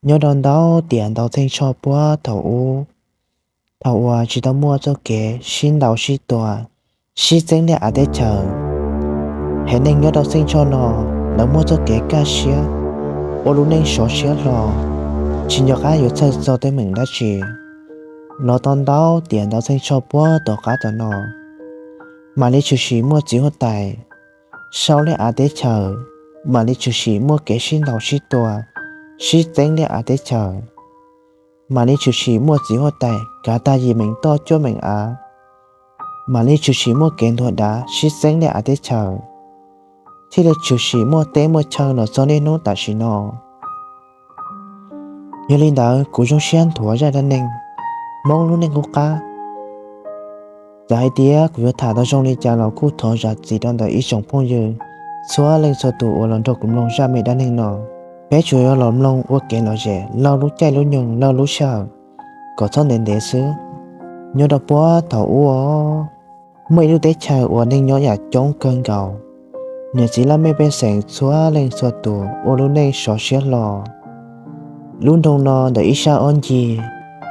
Nyob rau ntau tiam ntau txheej tshoj puag thaum ub, thaum uas tsis tau muaj txoj kev sib ntaus sib tua, sib txeeb liaj av teb chaws, haiv neeg nyob rau txheej tshoj no lawv muaj txoj kev kaj siab, ua lub neej sov siab hlo, tsis nco qab yuav txhawj txog teeb meem dab tsi. Los tau ntau tiam ntau txheej tshoj puag tom qab tom no, mam li tshwm sim muaj txiv huab tais sau liaj av teb chaws, mam li tshwm sim muaj kev sib ntaus sib tua, sib txeeb liaj av teb chaws, mam li tshwm sim muaj txiv huab tais kav tag yim meem toj cuaj meem av, mam li tshwm sim muaj kev ntuag dav sib txeeb liaj av teb chaws, thiaj li tshwm sim muaj teb muaj chaw los txog niaj hnub tam sim no. Yog li ntawd kuv zoo siab nthuav zaj dab neeg Hmoob lub neej qub qab. Txawm hais tias kuv yuav tham tau zoo li cas los kuj thov zam txim rau ntawm ib tsoom phooj ywg txhua leej txhua tus uas los nrog kuv mloog zaj me dab neeg no. Peb tsuas yuav los mloog ua kev lom zem laug lub caij lub nyoog laug lub sij hawm kom txhob ntev ntev xwb. Nyob rau puag thaum ub, muaj ib lub teb chaws uas neeg nyob yam coob kawg nkaus, niam txiv laj mej pej xeem txhua leej txhua tus ua lub neej sov siab hlo. Lub nroog no ntawm ib sab ob ncig,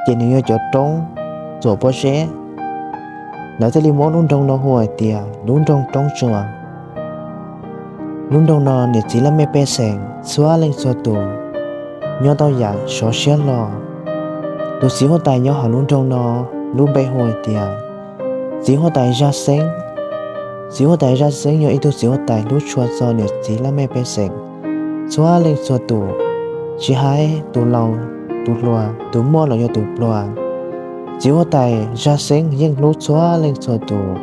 ces nws yog cov roob txuam pob zeb. Lawv thiaj li muab lub nroog no hu hais tias lub nroog Roob Tsua. Lub nroog no niam txiv laj mej pej xeem txhua leej txhua tus nyob tau yam sov siab hlo. Tus txiv huab tais nyob hauv lub nroog no lub npe hu hais tias txiv huab tais Zaj Xeeb. Txiv huab tais Zaj Xeeb yog ib tug txiv huab tais hlub tshua txog niam txiv laj mej pej xeem txhua leej txhua tus, tsis hais tus laus tus hluas, tus muaj los yog tus pluag, txiv huab tais Zaj Xeeb yeej hlub txhua leej txhua tus.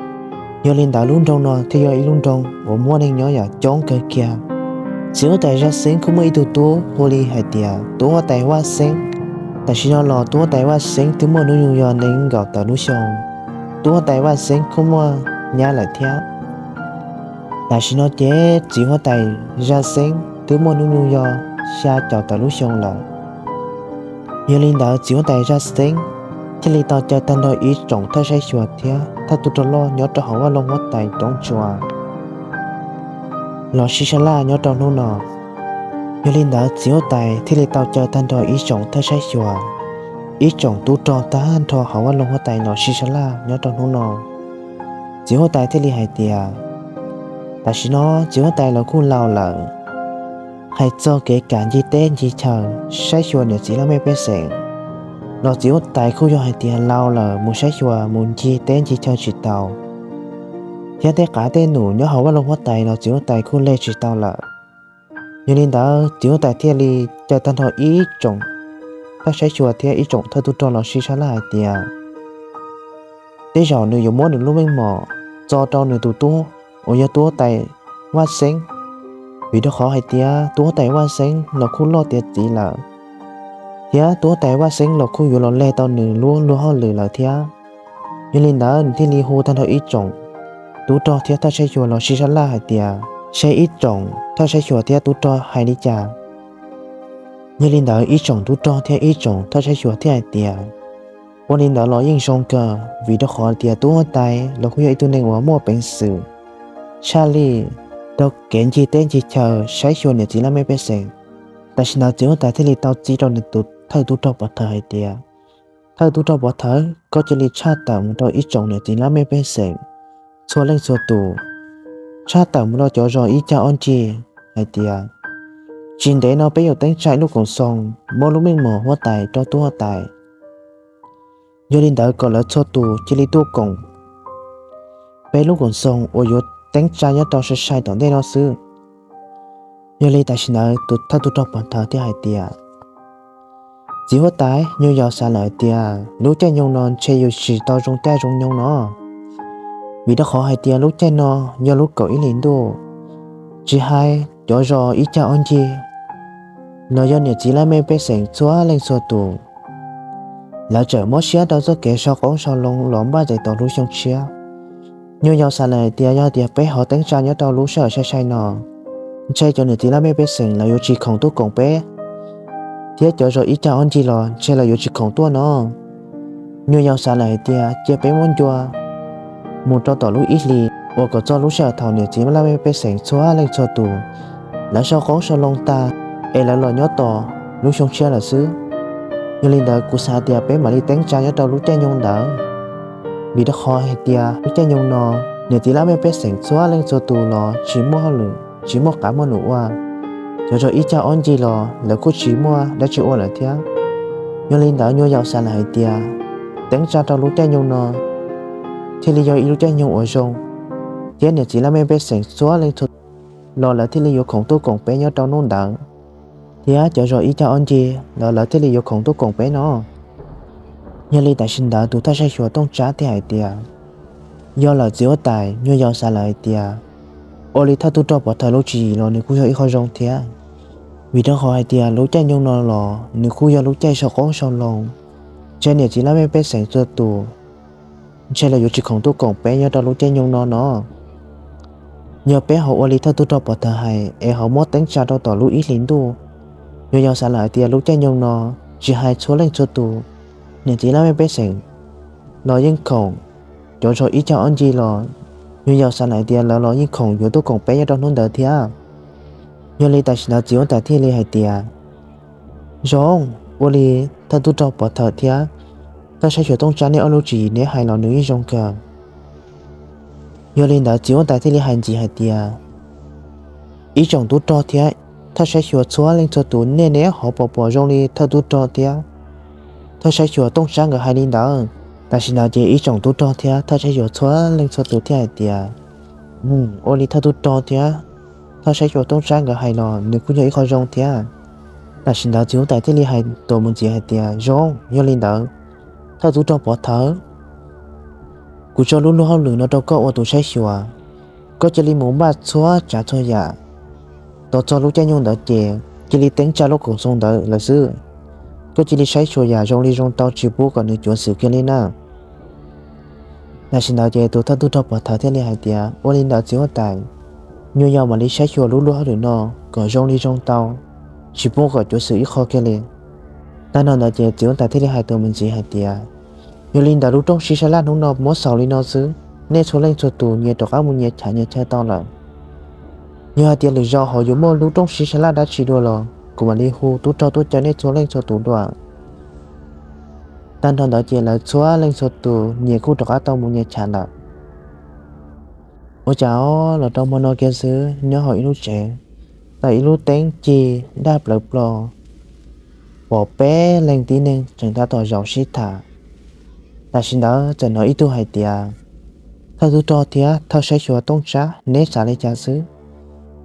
Yog li ntawd lub nroog no thiaj yog ib lub nroog uas muaj neeg nyob yam coob kawg kiag. Txiv huab tais Zaj Xeeb kuj muaj ib tug tub hu li hais tias tub huab tais Vaj Xeeb. Tam sim no los tub huab tais Vaj Xeeb twb muaj hnub nyoog yog nees nkaum tawm lub xyoo. Tub huab tais Vaj Xeeb kuj muaj nyab lawm thiab. Tam sim no ces txiv huab tais Zaj Xeeb twb muaj hnub nyoog yog xya caum tawm lub xyoo lawm. Yog li ntawd txiv huab tais Zaj Xeeb thiaj li tau caw tag nrho ib tsoom thawj saib xyuas thiab thawj tub rog loj nyob rau hauv vaj loog huab tais Roob Tsua los sib sab laj nyob rau hnub no. Yog li ntawd txiv huab tais thiaj li tau caw tag nrho ib tsoom thawj saib xyuas, ib tsoom tub rog tag nrho hauv vaj loog huab tais los sib sab laj nyob rau hnub no. Txiv huab tais thiaj li hais tias, tam sim no txiv huab tais los kuj laus lawm, hais txog kev kam ncig teb ncig chaw saib xyuas niam txiv laj mej pej xeem los txiv huab tais kuj yog hais tias laus lawm mus saib xyuas mus ncig teb ncig chaw tsis tau, thiab tej qav tej num nyob hauv vaj loog huab tais los txiv huab tais kuj leg tsis tau lawm. Yog li ntawd txiv huab tais thiaj li caw tag nrho ib tsoom thawj saib xyuas thiab ib tsoom thawj tub rog los sib sab laj hais tias, tej zaum nws yuav muab nws lub meej mom txo rau nws tus tub uas yog tub huab tais Vaj Xeeb, vim rau qhov hais tias tub huab tais Vaj Xeeb los kuj loj tiav txiv lawm, thiab tub huab tais Vaj Xeeb los kuj yuav los leg tau nws lub luag hauj lwm lawm thiab. Yog li ntawd nws thiaj li hu tag nrho ib tsoom tub rog thiab thawj saib xyuas los sib sab laj hais tias, seb ib tsoom thawj saib xyuas thiab tub rog hais li cas. Yog li ntawd ib tsoom tub rog thiab ib tsoom thawj saib xyuas thiaj hais tias, ua li ntawd los yeej zoo kawg, vim rau qhov tias tub huab tais los kuj yog ib tug neeg uas muaj peev xwm tshaj lij rau kev ncig teb ncig chaw saib xyuas niam txiv laj mej pej xeem. Tam sim ntawd txiv huab tais thiaj li tau txib rau nws tus thawj tub rog pov thawj hais tias, thawj tub rog pov thawj, koj cia li tshaj tawm mus rau ib tsoom niam txiv laj mej pej xeem txhua leej txhua tus, tshaj tawm mus rau cov zos ib cag ob ncig hais tias, tsis ntev no peb yuav teeb tsa ib lub koom xoos muab lub meej mom huab tais rau tub huab tais. Yog li ntawd kom lawv txhua tus cia li tuaj koom peb lub koom xoos uas yuav teeb tsa nyob rau sai sai tom ntej no xwb. Yog li tam sim ntawd tus thawj tub rog pov thawj thiaj hais tias, txiv huab tais, nyuag yaus xav lawm hais tias lub caij nyoog no ntshe yuav tsis tau zoo caij zoo nyoog no, vim rau qhov hais tias lub caij no yog lub kaum ib hlis ntuj, tsis hais cov zos ib cag ob ncig los yog niam txiv laj mej pej xeem txhua leej txhua tus, lawv tseem mob siab rau txoj kev sau qoob sau loo los npaj txais tos lub xyoo tshiab. Nyuag yaus xav lawm hais tias yog tias peb ho teeb tsa nyob rau lub sij hawm sai sai no, ntshe cov niam txiv laj mej pej xeem lawv yuav tsis khoom tuaj koom peb, thiab cov zos ib cag ob ncig los ntshe lawv yuav tsis khoom tuaj no. Nyuag yaus xav lawm hais tias cia peb muab ncua mus rau tom lub ib hlis uas kom txog lub sij hawm thaum niam txiv laj mej pej xeem txhua leej txhua tus lawv sau qoob sau loo tag, es lawv los nyob tos lub xyoo tshiab lawm xwb. Yog li ntawd kuv xav tias peb mam li teeb tsa nyob rau lub caij nyoog ntawd, vim rau qhov hais tias lub caij nyoog no niam txiv laj mej pej xeem txhua leej txhua tus los tsis muaj hauj lwm, tsis muaj qav muaj num ua. Cov zog ib cag ob ncig los lawv kuj tsis muaj dab tsi ua lawm thiab. Yog li ntawd nyuag yaus xav lawm hais tias teeb tsa rau lub caij nyoog no thiaj li yog ib lub caij nyoog uas zoo, thiab niam txiv laj mej pej xeem txhua leej txhua tus los lawv thiaj li yuav khoom tuaj koom peb nyob rau hnub ntawd, thiab cov zog ib cag ob ncig los lawv thiaj li yuav khoom tuaj koom peb no. Yog li tam sim ntawd tus thawj saib xyuas Tooj Tsab thiaj hais tias, yog lawm txiv huab tais, nyuag yaus xav lawm hais tias ua li thawj tub rog Pov Thawm lub tswv yim los nws kuj yog ib qho zoo thiab, vim rau qhov hais tias lub caij nyoog no los nws kuj yog lub caij sau qoob sau loo, ntshe niam txiv laj mej pej xeem txhua tus ntshe lawv yuav tsis khoom tuaj koom peb nyob rau lub caij nyoog no no. Yog peb ho ua li thawj tub rog Pov Thawm hais es ho muab teeb tsa rau tom lub ib hlis ntuj, nyuag yaus xav lawm hais tias lub caij nyoog no tsis hais txhua leej txhua tus, niam txiv laj mej pej xeem los yeej khoom, cov zog ib cag ob ncig los nyuag yaus xav lawm hais tias lawv los yeej khoom yuav tuaj koom peb nyob rau hnub ntawd thiab. Yog li tam sim ntawd txiv huab tais thiaj li hais tias, zoo, ua li thawj tub rog Pov Thawm thiab thawj saib xyuas Tooj Tsab nej ob lub tswv yim neb hais los nws yeej zoo kawg. Yog li ntawd txiv huab tais thiaj li hais ntxiv hais tias, ib tsoom tub rog thiab thawj saib xyuas txhua leej txhua tus, nej neb ho puas pom zoo li thawj tub rog thiab thawj saib xyuas Tooj Tsab nkawd hais li ntawd? Tam sim ntawd ces ib tsoom tub rog thiab thawj saib xyuas txhua leej txhua tus thiaj hais tias, ua li thawj tub rog thiab thawj saib xyuas Tooj Tsab nkawd hais los nws kuj yog ib qho zoo thiab. Tam sim ntawd txiv huab tais thiaj li hais tuaj mus ntxiv hais tias, zoo, yog li ntawd thawj tub rog Pov Thawm, kuv tso lub luag hauj lwm no rau koj ua tus saib xyuas. Koj cia li mus npaj txhua tsav txhua yam, tos txog lub caij nyoog ntawd ces cia li teeb tsa lub koom txoos ntawd lawm xwb. Koj cia li saib xyuas yam zoo li zoo tau, tsis pub kom nws cuav xwm kiag li na. Tam sim ntawd ces tus thawj tub rog Pov Thawm thiaj li hais tias, ua li ntawd txiv huab tais, nyuag yaus mam li saib xyuas lub luag hauj lwm no kom zoo li zoo tau, tsis pub kom cuav xwm ib qho kiag li. Tag nrho ntawd ces txiv huab tais thiaj li hais tuaj mus ntxiv hais tias, yog li ntawd lub rooj sib sab laj hnub no muab xaus li no xwb, nej txhua leej txhua tus nyias rov qab mus nyias chav nyias chaw tau lawm. Yog hais tias lwm zaus ho yuav muaj lub rooj sib sab laj dab tsi dua los kuv mam li hu tub rog tuaj caw nej txhua leej txhua tus dua. Tag nrho ntawd ces lawv txhua leej txhua tus nyias kuj rov qab tau mus nyias chav lawm. Ua cas los rau hmo no kiag xwb nyob hauv ib lub tsev, tau ib lub teeb ci daj plaws plo, pom peb leeg tib neeg tseem tab tom zaum sib tham. Tam sim ntawd txawm hnov ib tug hais tias, thawj tub rog thiab thawj saib xyuas Tooj Tsab, neb xav li cas xwb?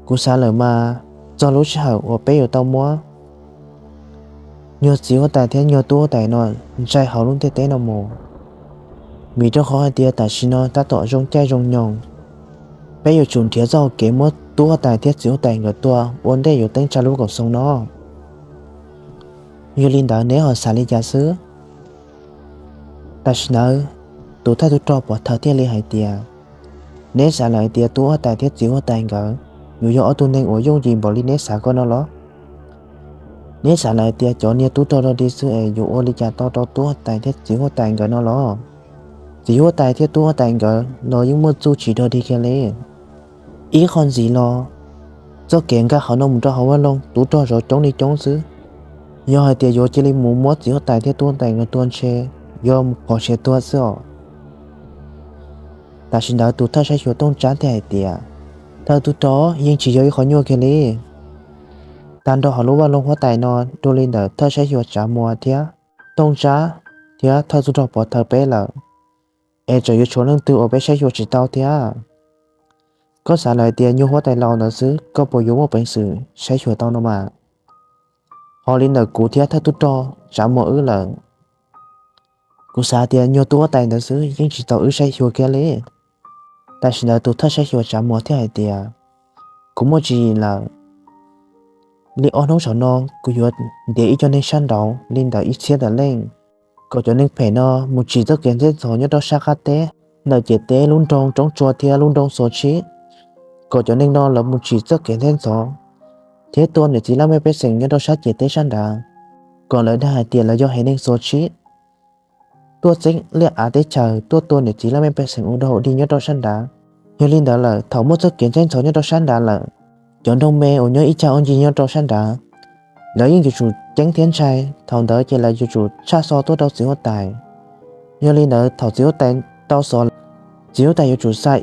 Kuv xav lawm mas, txog lub sij hawm uas peb yuav tau muab nyuag txiv huab tais thiab nyuag tub huab tais no ntsais hauv lub ntiaj teb no mus, vim rau qhov hais tias tam sim no tab tom zoo caij zoo nyoog, peb yuav tsum nrhiav txoj hau kev muab tub huab tais thiab txiv huab tais nkawd tua ua ntej yuav teeb tsa lub koom txoos no. Yog li ntawd neb ho xav li cas xwb? Tam sim ntawd tus thawj tub rog Pov Thawm thiaj li hais tias, neb xav lawm hais tias tub huab tais thiab txiv huab tais nkawd yuav yog ob tug neeg uas yooj yim npaum li neb xav ko no los? Neb xav lawm hais tias cov niag tub rog dog dig xwb es yuav ua li cas tau rau tub huab tais thiab txiv huab tais nkawd no los? Txiv huab tais thiab tub huab tais nkawd los yeej muaj txuj tsis dog dig kiag li. Ib qho ntxiv los, txoj kev nkag qhov no mus rau hauv vaj loog tub rog zov coob li coob xwb. Yog hais tias yuav cia li mus muab txiv huab tais thiab tub huab tais nkawd tua ntshe yuav mus qhov siav tuag xwb os. Tam sim ntawd tus thawj saib xyuas Tooj Tsab thiaj hais tias, thawj tub rog, yeej tsis yog ib qho nyuaj kiag li. Tag nrho hauv lub vaj loog huab tais no dua li ntawm thawj saib xyuas Tsav Muas thiab Tooj Tsab thiab thawj tub rog Pov Thawm peb lawm, es tseem yuav tshuav leej twg uas peb saib xyuas tsis tau thiab. Koj xav lawm hais tias nyuag huab tais laus ntawd xwb koj puas yuav muaj peev xwm saib xyuas tau no mas? Ho li ntawm kuv thiab thawj tub rog Tsav Muas wb lawm, kuv xav tias nyuag tub huab tais ntawd xwb yeej tsis txaus wb saib xyuas kiag li. Tam sim ntawd tus thawj saib xyuas Tsav Muas thiaj hais tias, kuv muaj tswv yim lawm. Li ob hnub saum no kuv yuav ntiav ib co neeg sab nraud li ntawm ib txhiab tawm leej, kom cov neeg phem no mus tsim txoj kev ntxheb ntxhov nyob rau sab qab teb, ntawm ciam teb lub nroog Roob Tsua thiab lub nroog Xuas Tshib, kom cov neeg no lawv mus tsim txoj kev ntxheb ntxhov thiab tua niam txiv laj mej pej xeem nyob rau sab ciam teb sab nrad, kom lawv dag hais tias lawv yog haiv neeg Xuas Tshib tuaj txeeb liaj av teb chaws, tuaj tua niam txiv laj mej pej xeem ua dog ua dig nyob rau sab nrad. Yog li ntawd lawm, thaum muaj txoj kev ntxheb ntxhov nyob rau sab nrad lawm, cov nroog me uas nyob ib cag ob ncig nyob rau sab nrad, lawv yeej yuav tsum ceeb thiab ntshai, thaum ntawd ces lawv yuav tsum tshaj xov tuaj rau txiv huab tais. Yog li ntawd thaum txiv huab tais tau xov, txiv huab tais yuav tsum xa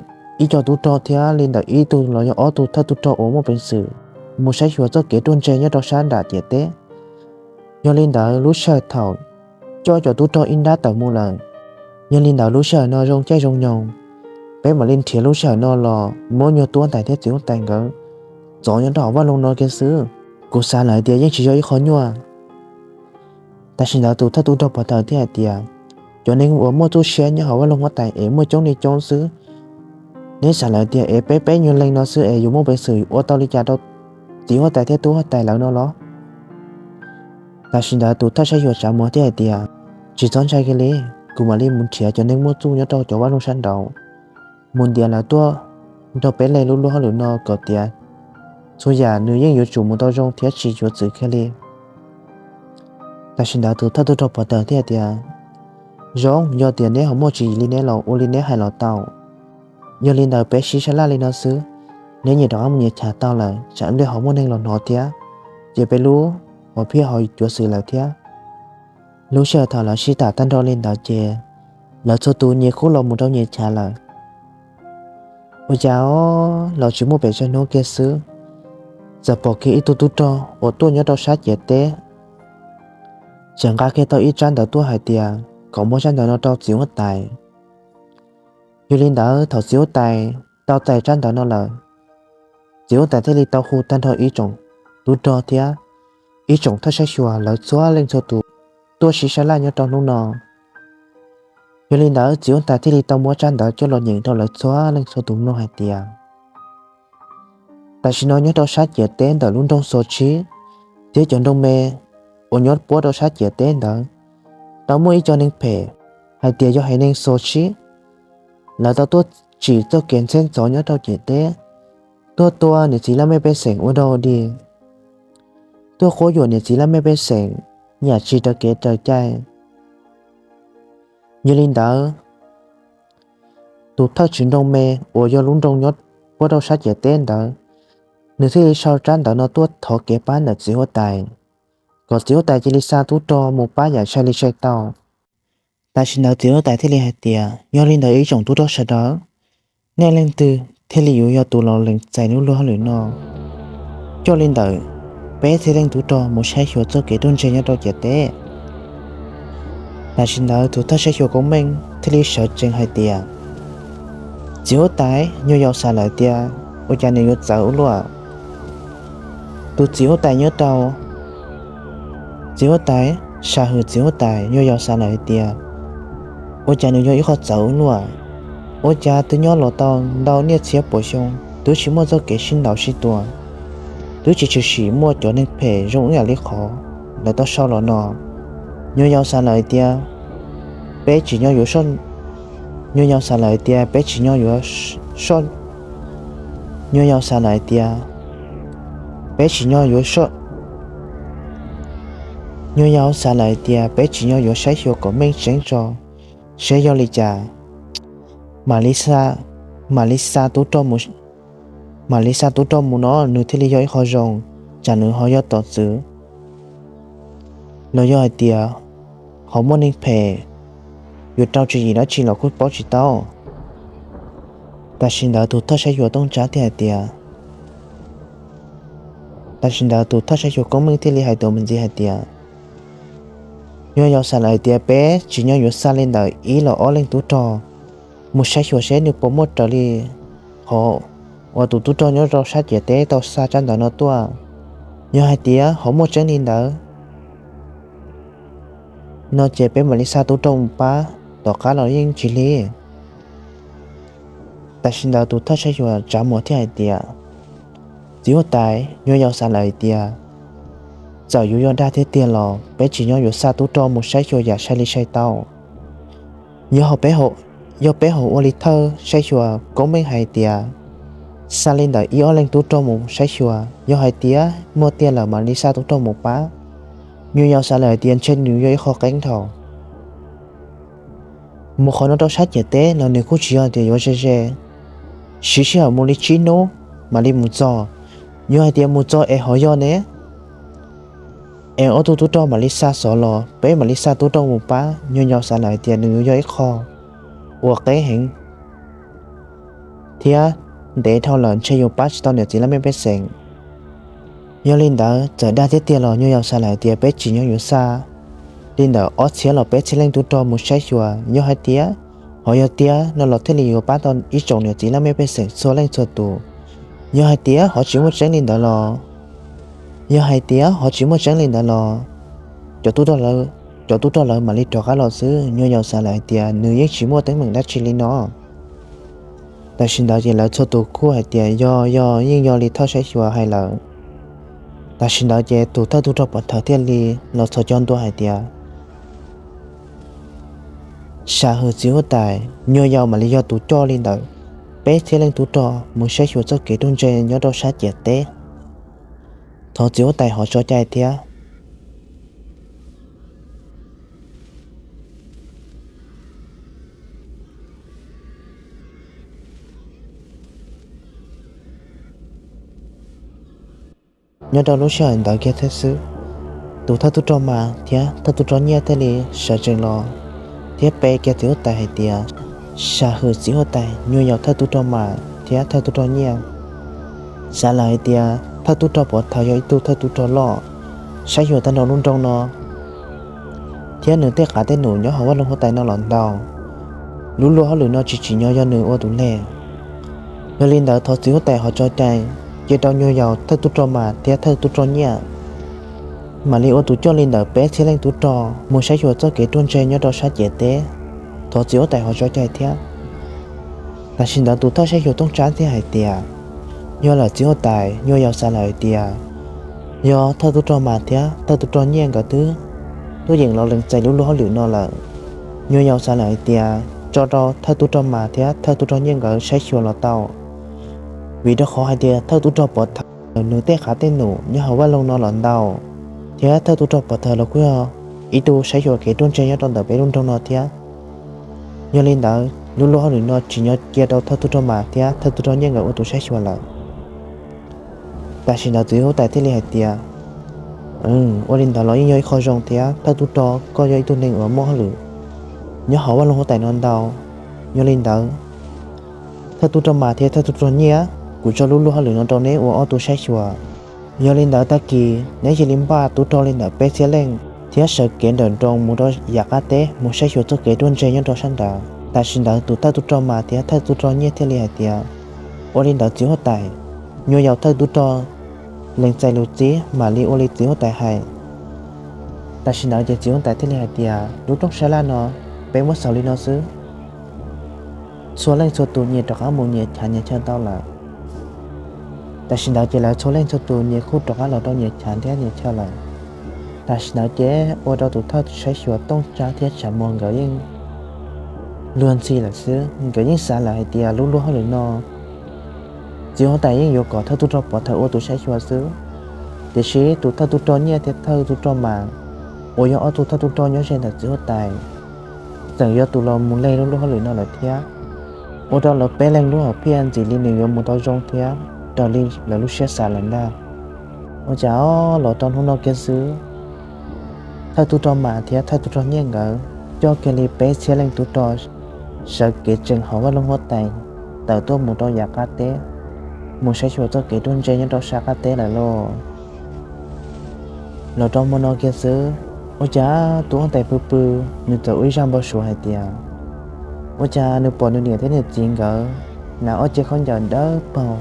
ib co tub rog thiab li ntawm ib tug los yog ob tug thawj tub rog uas muaj peev xwm mus saib xyuas txoj kev ruaj ntseg nyob rau sab nram ciam teb. Yog li ntawd lub sij hawm thaum coj cov tub rog ib nrab tawm mus lawm, yog li ntawd lub sij hawm no zoo caij zoo nyoog, peb mam li nrhiav lub sij hawm no los muab nyuag tub huab tais thiab txiv huab tais nkawd txov nyob rau hauv vaj loog no kiag xwb. Kuv xav lawm tias yeej tsis yog ib qho nyuaj. Tam sim ntawd tus thawj tub rog pov thawj thiab hais tias, cov neeg uas muaj txuj siab nyob hauv vaj loog huab tais es muaj coob li coob xwb. Neb xav lawm tias es peb peb nyuag leej no xwb es yuav muaj peev xwm ua tau li cas rau txiv huab tais thiab tub huab tais lawv no los? Tam sim ntawd tus thawj saib xyuas tsav muag thiab hais tias, tsis txhob ntshai kiag li, kuv mam li mus nrhiav cov neeg muaj txuj nyob rau cov vaj loog sab nraud mus ntiav lawv tuaj nrog peb lees lub luag hauj lwm no kom tiav. Txhua yam nws yeej yuav tsum mus tau zoo thiab tsis yuav txwm kiag li. Tam sim ntawd tus thawj tub rog pov thawj thiab hais tias, zoo, yog tias neb ho muaj tswv yim li neb los ua li neb hais los tau. Yog li ntawd peb sib sab laj li no xwb, neb nyias rov qab mus nyias chav tau lawm tsam ib pliag ho muaj neeg los hnov thiab, ces peb lub hom phiaj ho cuav xwm lawm thiab. Lub sij hawm thaum lawv sib tham tag nrho li ntawd ces lawv txhua tus nyias kuj los mus rau nyias chav lawm. Ua cas los tsis muaj pes tsawg hnub kiag xwb, txawm pom kiag ib tug tub rog uas tuaj nyob rau sab ciam teb, tseem nqa kiag tau ib tsab ntawv tuaj hais tias kom muab tsab ntawv no rau txiv huab tais. Yog li ntawd thaum txiv huab tais tau txais tsab ntawv no lawm, txiv huab tais thiaj li tau hu tag nrho ib tsoom tub rog thiab ib tsoom thawj saib xyuas lawv txhua leej txhua tus tuaj sib sab laj nyob rau hnub no. Yog li ntawd txiv huab tais thiaj li tau muab tsab ntawv coj los nyeem rau lawv txhua leej txhua tus mloog hais tias, tam sim no nyob rau sab ciam teb ntawm lub nroog Xos Tshib thiab cov nroog me uas nyob puab rau sab ciam teb ntawd, tau muaj ib co neeg phem hais tias yog haiv neeg Xos Tshib, lawv tau tuaj tsim txoj kev ntxheb ntxov nyob rau ciam teb, tuaj tua niam txiv laj mej pej xeem ua dog dig, tuaj quab yuam niam txiv laj mej pej xeem, yam tsis raws kev raws cai. Yog li ntawd, tus thawj tswv nroog me uas yog lub nroog nyob puab rau sab ciam teb ntawd, nws thiaj li sau tsab ntawv no tuaj thov kev pab ntawm txiv huab tais, kom txiv huab tais cia li xa tub rog mus pab yam sai li sai tau. Tam sim ntawd txiv huab tais thiaj li hais tias, yog li ntawd ib tsoom tub rog sawv daws, nej leej twg thiaj li yuav yog tus los lees txais lub luag hauj lwm no, coj li ntawm peb txhiab leej tub rog mus saib xyuas txoj kev ruaj ntseg nyob rau ciam teb? Tam sim ntawd tus thawj saib xyuas Koob Meej thiaj li sawv tsees hais tias, txiv huab tais, nyuag yaus xav lawm tias ua cas nws yuav txawv ua luaj. Tus txiv huab tais nyob rau, txiv huab tais, sam hwm txiv huab tais, nyuag yaus xav lawm hais tias ua cas nws yog ib qho txawv ua luaj. Ua cas twb nyob los tau ntau niaj txhiab puas xyoo twb tsis muaj txoj kev sib ntaus sib tua, twb tsis tshwm sim muaj cov neeg phem zoo ib yam li qhov lawv tau sau los no. Nyuag yaus xav lawm hais tias peb tsim nyog yuav soj, nyuag yaus xav lawm hais tias peb tsim nyog yuav soj, nyuag yaus xav lawm hais tias peb tsim nyog yuav soj, nyuag yaus xav lawm hais tias peb tsim nyog yuav saib xyuas kom meej tseeb tso, saib yog li cas mam li xa, mam li xa tub rog mus, mam li xa tub rog mus no nws thiaj li yog ib qho zoo, tsam nws ho yog tom txwv los yog hais tias ho muaj neeg phem yuav rau tswv yim dab tsi los kuj paub tsis tau. Tam sim ntawd tus thawj saib xyuas Tooj Tsab thiaj hais tias, tam sim ntawd tus thawj saib xyuas Koob Meej thiaj li hais tus me ntxiv hais tias, nyuag yaus xav lawm hais tias peb tsim nyog yuav xa li ntawm ib los ob leej tub rog mus saib xyuas seb nws puas muaj raws li qhov uas tus tub rog nyob rau sab ciam teb tau xa tsab ntawv no tuaj. Yog hais tias ho muaj tseeb li ntawd no ces peb mam li xa tub rog mus pab, tom qab los yeej tsis lig. Tam sim ntawd tus thawj saib xyuas Tsav Muas thiaj hais tias, txiv huab tais, nyuag yaus xav lawm hais tias txawm yuav yog dag thiab tiag los peb tsim nyog yuav xa tub rog mus saib xyuas yam sai li sai tau. Yog peb, yog peb ho ua li thawj saib xyuas Koob Meej hais tias xa li ntawm ib ob leeg tub rog mus saib xyuas, yog hais tias muaj tiag lawm mam li xa tub rog mus pab. Nyuag yaus xav lawm hais tias ntshe nws yog ib qho qeeb dhau. Mus qhov no rau sab ciam teb los nws kuj tsis yog tias yuav ze ze, siv sij hawm mus li tsib hnub mam li mus txog. Yog hais tias mus txog es ho yog ne, es ob tug tub rog mam li xa xov los, peb mam li xa tub rog mus pab. Nyuag Yaus xav lawm hais tias nws yuav yog ib qho uas qeb heev thiab ntev dhau lawm, ntshe yus pab tsis tau niam txiv laj mej pej xeem. Yog li ntawd txawm dag thiab tiag los Nyuag Yaus xav lawm hais tias peb tsim nyog yuav xa li ntawm ob txhiab los peb txhiab leej tub rog mus saib xyuas, yog hais tias ho yog tiag no los thiaj li yuav pab tau ib tsoom niam txiv laj mej pej xeem txhua leej txhua tus. Yog hais tias ho tsis muaj tseeb li ntawd los, yog hais tias ho tsis muaj tseeb li ntawd los, cov tub rog lawv, cov tub rog lawv mam li rov qab los xwb. Nyuag Yaus xav lawm hais tias nws yeej tsis muaj teeb meem dab tsi li no. Tam sim ntawd ces lawv txhua tus kuj hais tias yog, yog, yeej yog li thawj saib xyuas hais lawm. Tam sim ntawd ces tus thawj tub rog pov thawj thiaj li los txhos caug ntua hais tias, sam hwm txiv huab tais, Nyuag Yaus mam li yog tus coj li ntawm peb txhiab leej tub rog mus saib xyuas txoj kev ruaj ntseg nyob rau sab ciam teb. Thov txiv huab tais ho tso cai thiab. Nyob rau lub sij hawm ntawd kiag thiab xwb, tus thawj tub rog mas thiab thawj tub rog nyiaj thiaj li sawv tsees los thiab pe kiag txiv huab tais hais tias, sam hwm txiv huab tais, Nyuag Yaus thawj tub rog mas thiab thawj tub rog nyiaj xav lawm hais tias thawj tub rog pov thawj yog ib tug thawj tub rog loj, saib xyuas tag nrho lub nroog no thiab nws tej qav tej num nyob hauv vaj loog huab tais no los ntau. Lub luag hauj lwm no tsis tsim nyog yog nws ua tus leg. Yog li ntawd thov txiv huab tais ho tso cai, cia rau Nyuag Yaus thawj tub rog mas thiab thawj tub rog nyiaj mam li ua tus coj li ntawm peb txhiab leej tub rog mus saib xyuas txoj kev ruaj ntseg nyob rau sab ciam teb. Thov txiv huab tais ho tso cai thiab. Tam sim ntawd tus thawj saib xyuas tooj tsab thiaj hais tias, yog lawm txiv huab tais, Nyuag Yaus xav lawm hais tias yog thawj tub rog mas thiab thawj tub rog nyiaj nkawd twb tuaj yeem los lees txais lub luag hauj lwm no lawm. Nyuag Yaus xav lawm hais tias tso rau thawj tub rog mas thiab thawj tub rog nyiaj nkawd saib xyuas los tau, vim rau qhov hais tias thawj tub rog pov thawj nws tej qav tej num nyob hauv vaj loog no los ntau, thiab thawj tub rog pov thawj los kuj yog ib tug saib xyuas kev ruaj ntseg nyob rau ntawm peb lub nroog no thiab. Yog li ntawd lub luag hauj lwm no tsim nyog cia rau thawj tub rog mas thiab thawj tub rog nyiaj nkawd ua tus saib xyuas lawm. Tam sim ntawd txiv huab tais thiaj li hais tias, ua li ntawd los yeej yog ib qho zoo thiab, thawj tub rog koj yog ib tug neeg uas muaj hauj lwm nyob hauv vaj loog huab tais no ntau. Yog li ntawd thawj tub rog mas thiab thawj tub rog nyiaj, kuv tso lub luag hauj lwm no rau neb ua ob tug saib xyuas. Yog li ntawd tag kis neb cia li npaj tub rog li ntawm peb txhiab leej thiab sawv kev ntawm nroog mus rau yav qab teb mus saib xyuas txoj kev ruaj ntseg nyob rau sab nrad. Tam sim ntawd tus thawj tub rog mas thiab thawj tub rog nyiaj thiaj li hais tias, ua li ntawd txiv huab tais, Nyuag Yaus thawj tub rog lees txais lus txib mam li ua li txiv huab tais hais. Tam sim ntawd ces txiv huab tais thiaj li hais tias, lub rooj sab laj no peb muab xaus li no xwb. Txhua leej txhua tus nyias rov qab mus nyias chav nyias chaw tau lawm. Tam sim ntawd ces lawv txhua leej txhua tus nyias kuj rov qab los rau nyias chav thiab nyias chaw lawm. Tam sim ntawd ces ua rau tus thawj saib xyuas tooj tsab thiab tshav muag nkawd yeej luag ntxhi lawm xwb. Nkawd yeej xav lawm hais tias lub luag hauj lwm no txiv huab tais yeej yuav kom thawj tub rog pov thawj ua tus saib xyuas xwb. Tiam sis tus thawj tub rog nyiaj thiab thawj tub rog mas uas yog ob tug thawj tub rog nyob ze ntawm txiv huab tais txawm yog tus los mus leg lub luag hauj lwm no lawm thiab. Ua rau lawv peb leeg lub hom phiaj ntxim li nws yuav mus tau zoo thiab raws li lawv lub siab xav lawm ntag. Ua cas los rau hnub no kiag xwb, thawj tub rog mas thiab thawj tub rog nyiaj nkawd coj kiag li peb txhiab leej tub rog sawv kev tsees hauv vaj loog huab tais tawm tuaj mus rau yav qab teb, mus saib xyuas txoj kev ruaj ntseg nyob rau sab qab teb lawm lauj. Los rau hmo no kiag xwb, ua cas tub huab tais pw pw, nws txawm ua ib zaj npau suav hais tias, ua cas nws pom nws niam thiab nws txiv nkawd hnav ob cev khaub ncaws dawb paug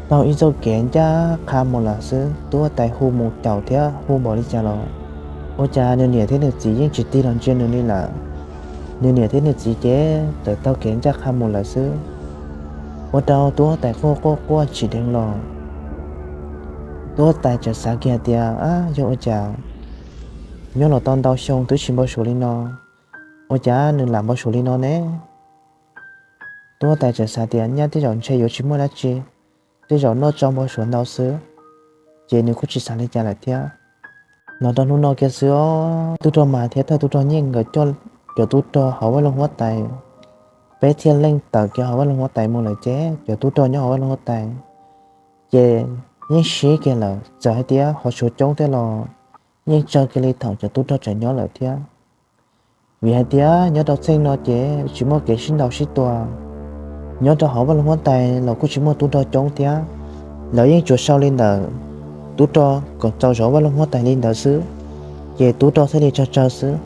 taug ib txoj kev ncaj qha mus lawm xwb. Tub huab tais hu mus caum thiab hu npaum li cas los ua cas nws niam thiab nws txiv yeej tsis tig los ntsia nws li lawm. Nws niam thiab nws txiv ces tawm taug kev ncaj qha mus lawm xwb. Ua rau tub huab tais quaj quaj quaj tsis dheev los. Tub huab tais txawm xav kiag hais tias, yog ua cas nyob los tau ntau xyoo twb tsis npau suav li no, ua cas nws lam npau suav li no ne? Tub huab tais txawm xav tias nyaj tej zaum ntshe yuav tsis muaj dab tsi, tej zaum noj tsau npau suav ntau xwb, ces nws kuj tsis xav li cas lawm thiab. Los rau hnub no kiag xwb os, tub rog mas thiab thawj tub rog nyiaj nkawd coj cov tub rog hauv vaj loog huab tais peb txhiab leej tawm kiag hauv vaj loog huab tais mus lawm ces cov tub rog nyob hauv vaj loog huab tais ces yeej sib kiag lawm, txawm hais tias ho tshuav coob thiab los yeej tsawg kiag li thaum cov tub rog tseem nyob lawm thiab. Vim hais tias nyob rau txheej no ces tsis muaj kev sib ntaus sib tua, nyob rau hauv vaj loog huab tais los kuj tsis muaj tub rog coob thiab. Lawv yeej tsuas sau li ntawm tub rog kom txaus zov vaj loog huab tais li ntawd xwb, ces tub rog thiaj li tsawg tsawg xwb.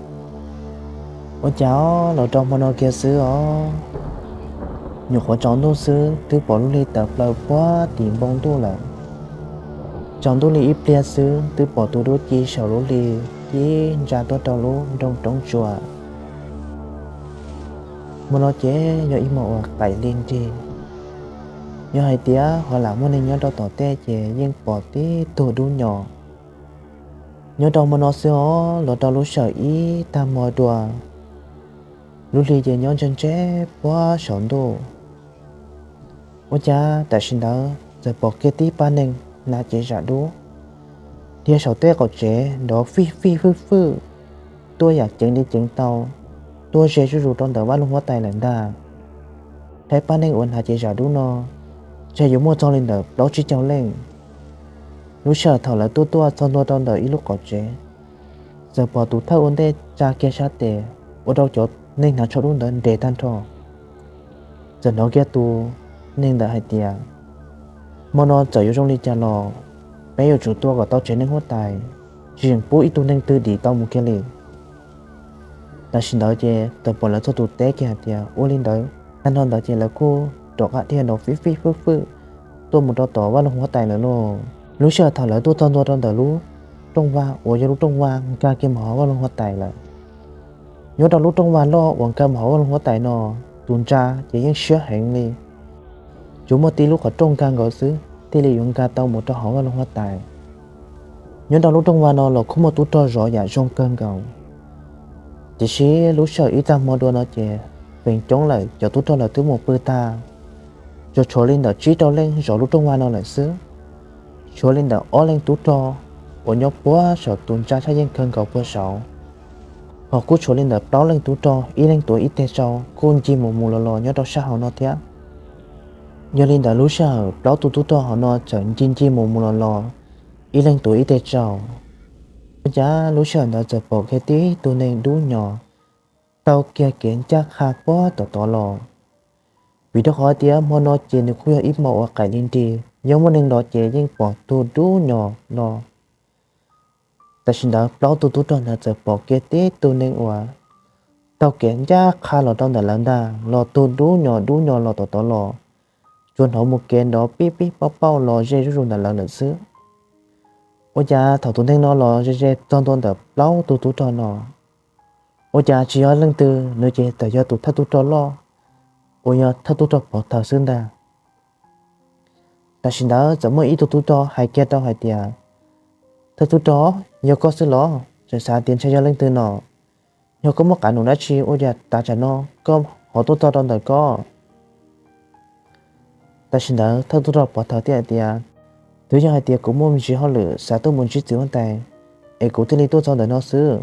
Ua cas los rau hmo no kiag xwb os, nyuam qhuav tsaus ntuj xwb twb pom lub hli tawm plaws puag tim npoo ntuj lawm. Tsaus ntuj li ib pliag xwb twb pom tus duab ci saum lub hli ci ntsa tuaj rau lub nroog Roob Tsua. Hmo no ces yog ib hmo uas qaim li nrig. Yog hais tias ho lam muaj neeg nyob rau tom tej ces yeej pom tib tug dub nyos. Nyob rau hmo no xwb os, los rau lub sij hawm ib tag hmo dua, lub hli ces nyob ntseg ntseg puag saum ntuj. Ua cas tam sim ntawd txawm pom kiag tib pab neeg hnav cev zam dub dhia saum tej qaum tsev nrov fij fij fwj fwj tuaj yam ceev li ceev tau, tuaj ze zuj zus rau ntawm vaj loog huab tais lawm ntag. Saib pab neeg uas hnav cev zam dub no, ntshe yuav muaj txog li ntawm plaub tsib caug leej. Lub sij hawm thaum lawv tuaj tuaj txog ntua rau ntawm ib lub qaum tsev, txawm pom tus thawj ua ntej tsa kiag sab tes, ua rau cov neeg hnav tsho dub ntawd nres tag nrho. Txawm hnov kiag tus neeg ntawd hais tias, hmo no txawm yuav zoo li cas los peb yuav tsum tua kom tau tsev neeg huab tais, tsis yeem pub ib tug neeg twg dim tau mus kiag li. Tam sim ntawd ces txawm pom lawv txhua tus teb kiag hais tias ua li ntawd, tag nrho ntawd ces lawv kuj rov qab dhia nrov fij fij fwj fwj tuaj mus rau tom vaj loog huab tais lawm lauj. Lub sij hawm thaum lawv tuaj txog ntua rau ntawm lub rooj vag uas yog lub rooj vag nkag kiag mus hauv vaj loog huab tais lawm, nyob rau lub rooj vag loj uas nkag mus hauv vaj loog huab tais no, tus ntsa ces yeej siab heev li. Tsuas muaj tib lub qhov rooj nkag nkaus xwb thiaj li yuav nkag tau mus rau hauv vaj loog huab tais. Nyob rau lub rooj vag no los kuj muaj tub rog zov yam zoo kawg nkaus. Tiam sis lub sij hawm ib tag hmo dua no ces feem coob lawm cov tub rog lawv twb mus pw tag, tsuas tshuav li ntawm tsib rau leej zov lub rooj vag no lawm xwb. Tshuav li ntawm ob leeg tub rog uas nyob puag saum tus ntsa sab yeej kawg nkaus puag saud, ho kuj tshuav li ntawm plaub leej tub rog ib leeg tuav ib teg tsau kuj ncig mus mus los los nyob rau sab hauv no thiab. Yog li ntawd lub sij hawm plaub tug tub rog hauv no txawm ncig ncig mus mus los los, ib leeg tuav ib teg tsau, ua cas lub sij hawm ntawd txawm pom kiag tib tug neeg dub nyos taug kiag kev ncaj qha puag tom tod los. Vim rau qhov tias hmo no ces nws kuj yog ib hmo uas qaim li nrig, yog muaj neeg los ces yeej pom tug dub nyos los. Tam sim ntawd plaub tug tub rog ntawd txawm pom kiag tib tug neeg uas taug kev ncaj qha los rau ntawm lawv ntag, los tug dub nyos dub nyos los tom tod los, tsuas hnov mus kev nrov pij pij pauj pauj los ze zuj zus ntawm lawv lawm xwb. Ua cas thaum tus neeg no los ze ze txog ntua ntawm plaub tug tub rog no, ua cas tsis yog leej twg, nws ces txawm yog tus thawj tub rog loj uas yog thawj tub rog pov thawj xwb ntag. Tam sim ntawd txawm muaj ib tug tub rog hais kiag rau hais tias, thawj tub rog, yog koj xwb los? Tseem xav tias ntshe yog leej twg no. Yog koj muaj qab num dab tsi ua cas tav tsam no koj ho tuaj txog rau ntawm koj? Tam sim ntawd thawj tub rog pov thawj thiaj hais tias, twb yog hais tias kuv muaj me ntsis hauj lwm xav tuaj mus ntsib txiv huab tais, es kuv thiaj li tuaj txog ntawm no xwb.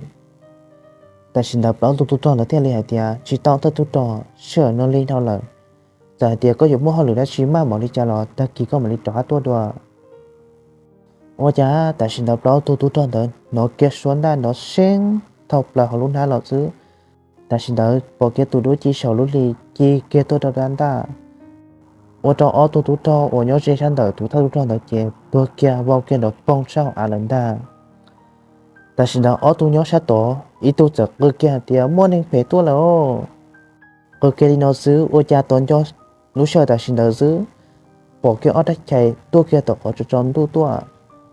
Tam sim ntawd plaub tug tub rog ntawd thiaj li hais tias, tsis tau thawj tub rog, sij hawm no lig dhau lawm. Txawm hais tias koj yuav muaj hauj lwm dab tsi maj mam li cas los tag kis koj mam li rov qab tuaj dua. Ua cas tam sim ntawd plaub tug tub rog ntawd hnov kiag suab ntaj nrov seeb thau plaws hauv lub hnab los xwb. Tam sim ntawd pom kiag tus duab ci saum lub hli ci kiag tuaj rau dab ntaj, ua rau ob tug tub rog uas nyob ze sab ntawm tus thawj tub rog ntawd ces tuag kiag vau kiag nrov poog sab hauv av lawm ntag. Tam sim ntawd ob tug nyob sab tod ib tug txawm qw kiag hais tias, muaj neeg phem tuaj lawm os. Qw kiag li no xwb ua cas tom ncauj lub sij hawm tam sim ntawd xwb, pom kiag ob rab chais tuaj kiag tom qhov tsaus tsaus ntuj tuaj,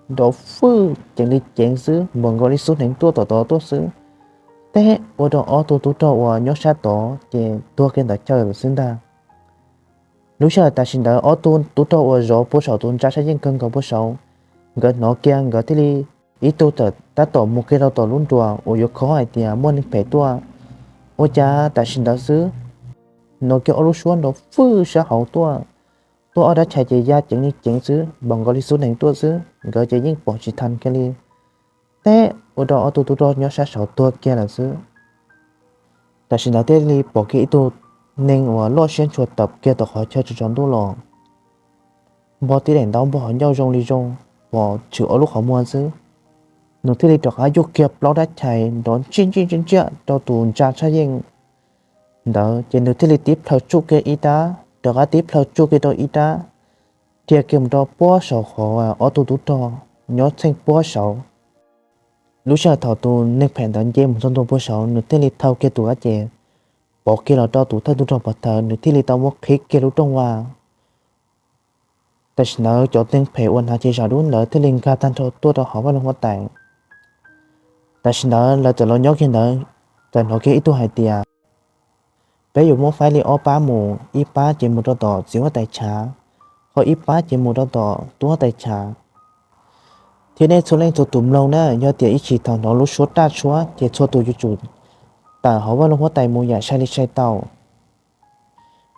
nrov fwj ceev li ceev xwb, npaum nkaus li xub hneev tuaj tom tod tuaj xwb. Teb ua rau ob tug tub rog uas nyob sab tod ces tuag kiag ntawd chaw lawm xwb ntag. Lub sij hawm tam sim ntawd ob tug tub rog uas zov puag saum tus ntsa sab yeej kawg nkaus puag saud, nkawd hnov kiag nkawd thiaj li ib tug txawm tab tom mus kiag rau tom lub nruas uas yuav khov hais tias muaj neeg phem tuaj. Ua cas tam sim ntawd xwb, hnov kiag ob lub suab nrov fwj sab hauv tuaj, tuaj ob rab chais ces ya ceev li ceev xwb, npaum nkaus li xub hneev tuaj xwb, nkawd ces yeej pom tsis tau kiag li. Teb ua rau ob tug tub rog nyob sab saud tuag kiag lawm xwb. Tam sim ntawd thiaj li pom kiag ib tug neeg uas loj siab ntshua tawm kiag tom qhov chaw tsaus tsaus ntuj los, npog tib daim ntaub npog qhov ncauj zoo li zoo, pom tshwm ob lub qhov muag xwb. nws thiaj li rov qab yuj kiag plaub rab chais nrov ntsiaj ntsiaj ntsiaj ntsiaj rau tus ntsa tshaj yeej ntawd, ces nws thiaj li tib plhaw tsuj kiag ib rab, rov qab tib plhaw tsuj kiag rau ib rab, dhia kiag mus rau puag saum qhov ob tug tub rog nyob txheej puag saud. Lub sij hawm thaum tus neeg phem ntawd nce mus txog ntua puag saud, nws thiaj li thau kiag tus kab ces pov kiag los rau tus thawj tub rog pov thawv, nws thiaj li tau muab qhib kiag lub rooj vag. Tam sim ntawd cov neeg phem uas hnav cev zam dub ntawd thiaj li nkag tag nrho tuaj rau hauv vaj loog huab tais. Tam sim ntawd lawv txawm los nyob kiag ntawd, txawm hnov kiag ib tug hais tias, peb yuav muab faib li ob pab mus, ib pab ces mus rau tom txiv huab tais tshav, ho ib pab ces mus rau tom tub huab tais tshav. Thiab nej txhua leej txhua tus mloog na, yog tias ib chim thaum hnov lub suab raj tshuab ces txhua tus yuav tsum tawm hauv vaj loog huab tais mus yam sai li sai tau.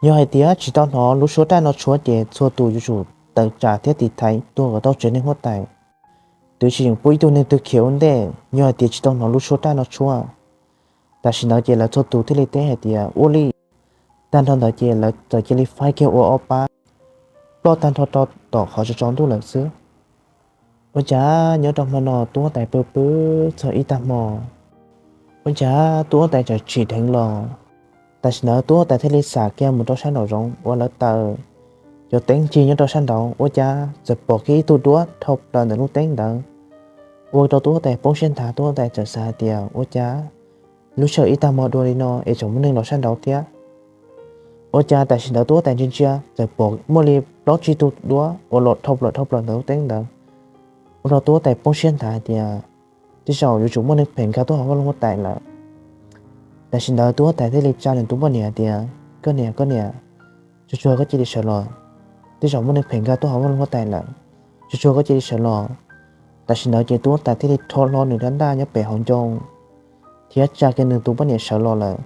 Yog hais tias tsis tau hnov lub suab raj no tshuab ces txhua tus yuav tsum tawm tsam thiab tiv thaiv tuag kom tau tsev neeg huab tais. Twb tsis yeem pub ib tug neeg twg khiav ua ntej yog hais tias tsis tau hnov lub suab raj no tshuab. Tam sim ntawd ces lawv txhua tus thiaj li teb hais tias ua li. Tag nrho ntawd ces lawv txawm cia li faib kiag ua ob pab, ploj tag nrho rau tom qhov tsaus ntuj lawm xwb. Ua cas nyob rau hmo no tub huab tais pw pw txog ib tag hmo, ua cas tub huab tais txawm tsim dheev los. Tam sim ntawd tub huab tais thiaj li xam kiag mus rau sab nraum zoov uas lawv taws cov teeb cig nyob rau sab nraud, ua cas txawm pom kiag ib tug duab dhau plaws ntawm lub teeb ntawd, ua rau tub huab tais poob siab nthav. Tub huab tais txawm xav hais tias ua cas lub sij hawm ib tag hmo dua li no es tseem muaj neeg los sab nraud thiab. Ua cas tam sim ntawd tub huab tais ntsia ntsia txawm pom muaj li plaub tsib tug duab uas los dhau plaws dhau plaws ntawm lub teeb ntawd, ua rau tub huab tais poob siab nthav hais tias tej zaum yuav tsum muaj neeg phem nkag tuaj hauv vaj loog huab tais lawm. Tam sim ntawd tub huab tais thiaj li tsa nws tus poj niam hais tias koj niam, koj niam, tsuag tsuag koj cia li sawv los, tej zaum muaj neeg phem nkag tuaj hauv vaj loog huab tais lawm, tsuag tsuag koj cia li sawv los. Tam sim ntawd ces tub huab tais thiaj li rho hlo nws rab ntaj nyob pem hauv ncoo thiab tsa kiag nws tus poj niam sawv los lawm.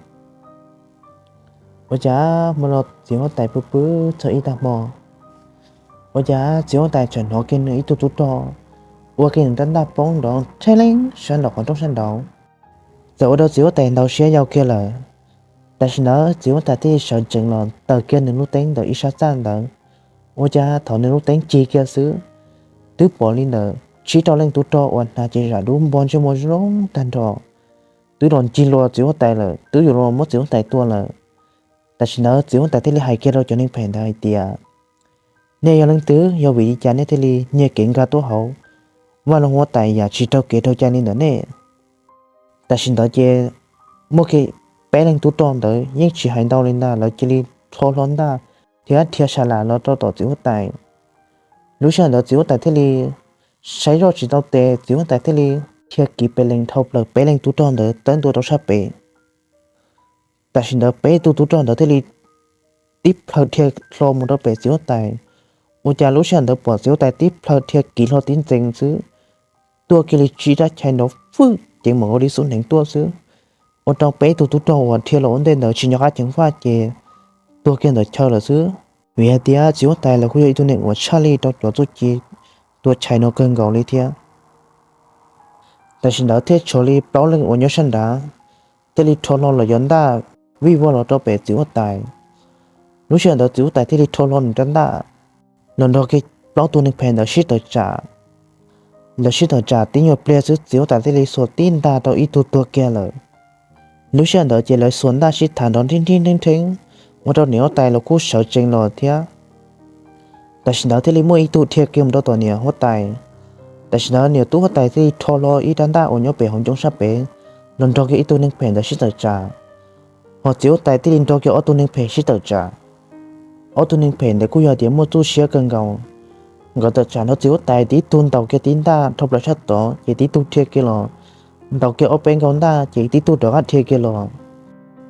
Ua cas hmo no txiv huab tais pw pw txog ib tag hmo, ua cas txiv huab tais txawm hnov kiag nws ib tug tub rog ua kiag nws rab ntaj poob nrov rheb leeb sab nraum qhov rooj sab nraud. Txawm ua rau txiv huab tais ntaus siab yau kiag lawm. Tam sim ntawd txiv huab tais thiaj li sawv tsees los taws kiag nws lub teeb ntawm ib sab txaj ntawd. Ua cas thaum nws lub teeb cig kiag xwb, twb pom li ntawm tsib rau leej tub rog uas hnav cev zam dub npog ntsej muag zoo tag nrho, twb los ncig lua txiv huab tais lawm, twb yuav los muab txiv huab tais tua lawm. Tam sim ntawd txiv huab tais thiaj li hais kiag rau cov neeg phem ntawd hais tias nej yog leej twg, yog vim li cas nej thiaj li nyiag kev nkag tuaj hauv vaj loog huab tais yam tsis raug kev raug cai li ntawm nej? Tam sim ntawd ces muaj kiag peb leej tub rog ntawd yeej tsis hais ntau li ntag, lawv cia li rho hlo ntaj thiab dhia sa lam los rau tom txiv huab tais. Lub sij hawm ntawd txiv huab tais thiaj li saib zoj tsis tau tes, txiv huab tais thiaj li dhia kiv pes lees dhau plaws peb leej tub rog ntawd tawb ntua rau sab pem. Tam sim ntawd peb tug tub rog ntawd thiaj li tib plhaw dhia hlo mus rau pem txiv huab tais. Ua cas lub sij hawm ntawd pom txiv huab tais tib plhaw dhia kiv hlo tib ntxees xwb, tuaj kiag li tsib rab chais nrov fwj ceev mam ua li xub hneev tuaj xwb, ua rau peb tug tub rog uas dhia los ua ntej ntawd tsis nco qab ceev faj ces tuag kiag ntawd chaw lawm xwb. Vim hais tias txiv huab tais los kuj yog ib tug neeg uas tshaj lij rau cov txuj ci tua chais no kawg nkaus li thiab. Tam sim ntawd thiaj tshuav li plaub leeg uas nyob sab nrad thiaj li rho hlo los yov ntaj vij vog los rau pem txiv huab tais. Lub sij hawm ntawd txiv huab tais thiaj li rho hlo nws rab ntaj los nrog kiag plaub tug neeg phem ntawd sib tawm tsam. Lawv sib tawm tsam tib nyuag pliag xwb txiv huab tais thiaj li xuas tib ntaj rau ib tug tuag kiag lawm. Lub sij hawm ntawd ces lawv xuas ntaj sib tham nrov nrhib nrhib nrheb nrheb, ua rau niam huab tais los kuj sawv tsees los thiab. Tam sim ntawd thiaj li muaj ib tug dhia kiag mus rau tom niam huab tais. Tam sim ntawd niam tub huab tais thiaj li rho hlo ib rab ntaj uas nyob pem hauv ncoo sab pem los nrog kiag ib tug neeg phem ntawd sib tawm tsam. Hos txiv huab tais thiaj li nrog kiag ob tug neeg phem sib tawm tsam. Ob tug neeg phem ntawd kuj yog tias muaj txuj siab kawg nkaus. Nkawd tawm tsam nrog txiv huab tais, tib tug ntaus kiag tib ntaj dhau plaws sab tod ces tib tug dhia kiag los ntaus kiag ob peb nkaus ntaj ces tib tug rov qab dhia kiag los.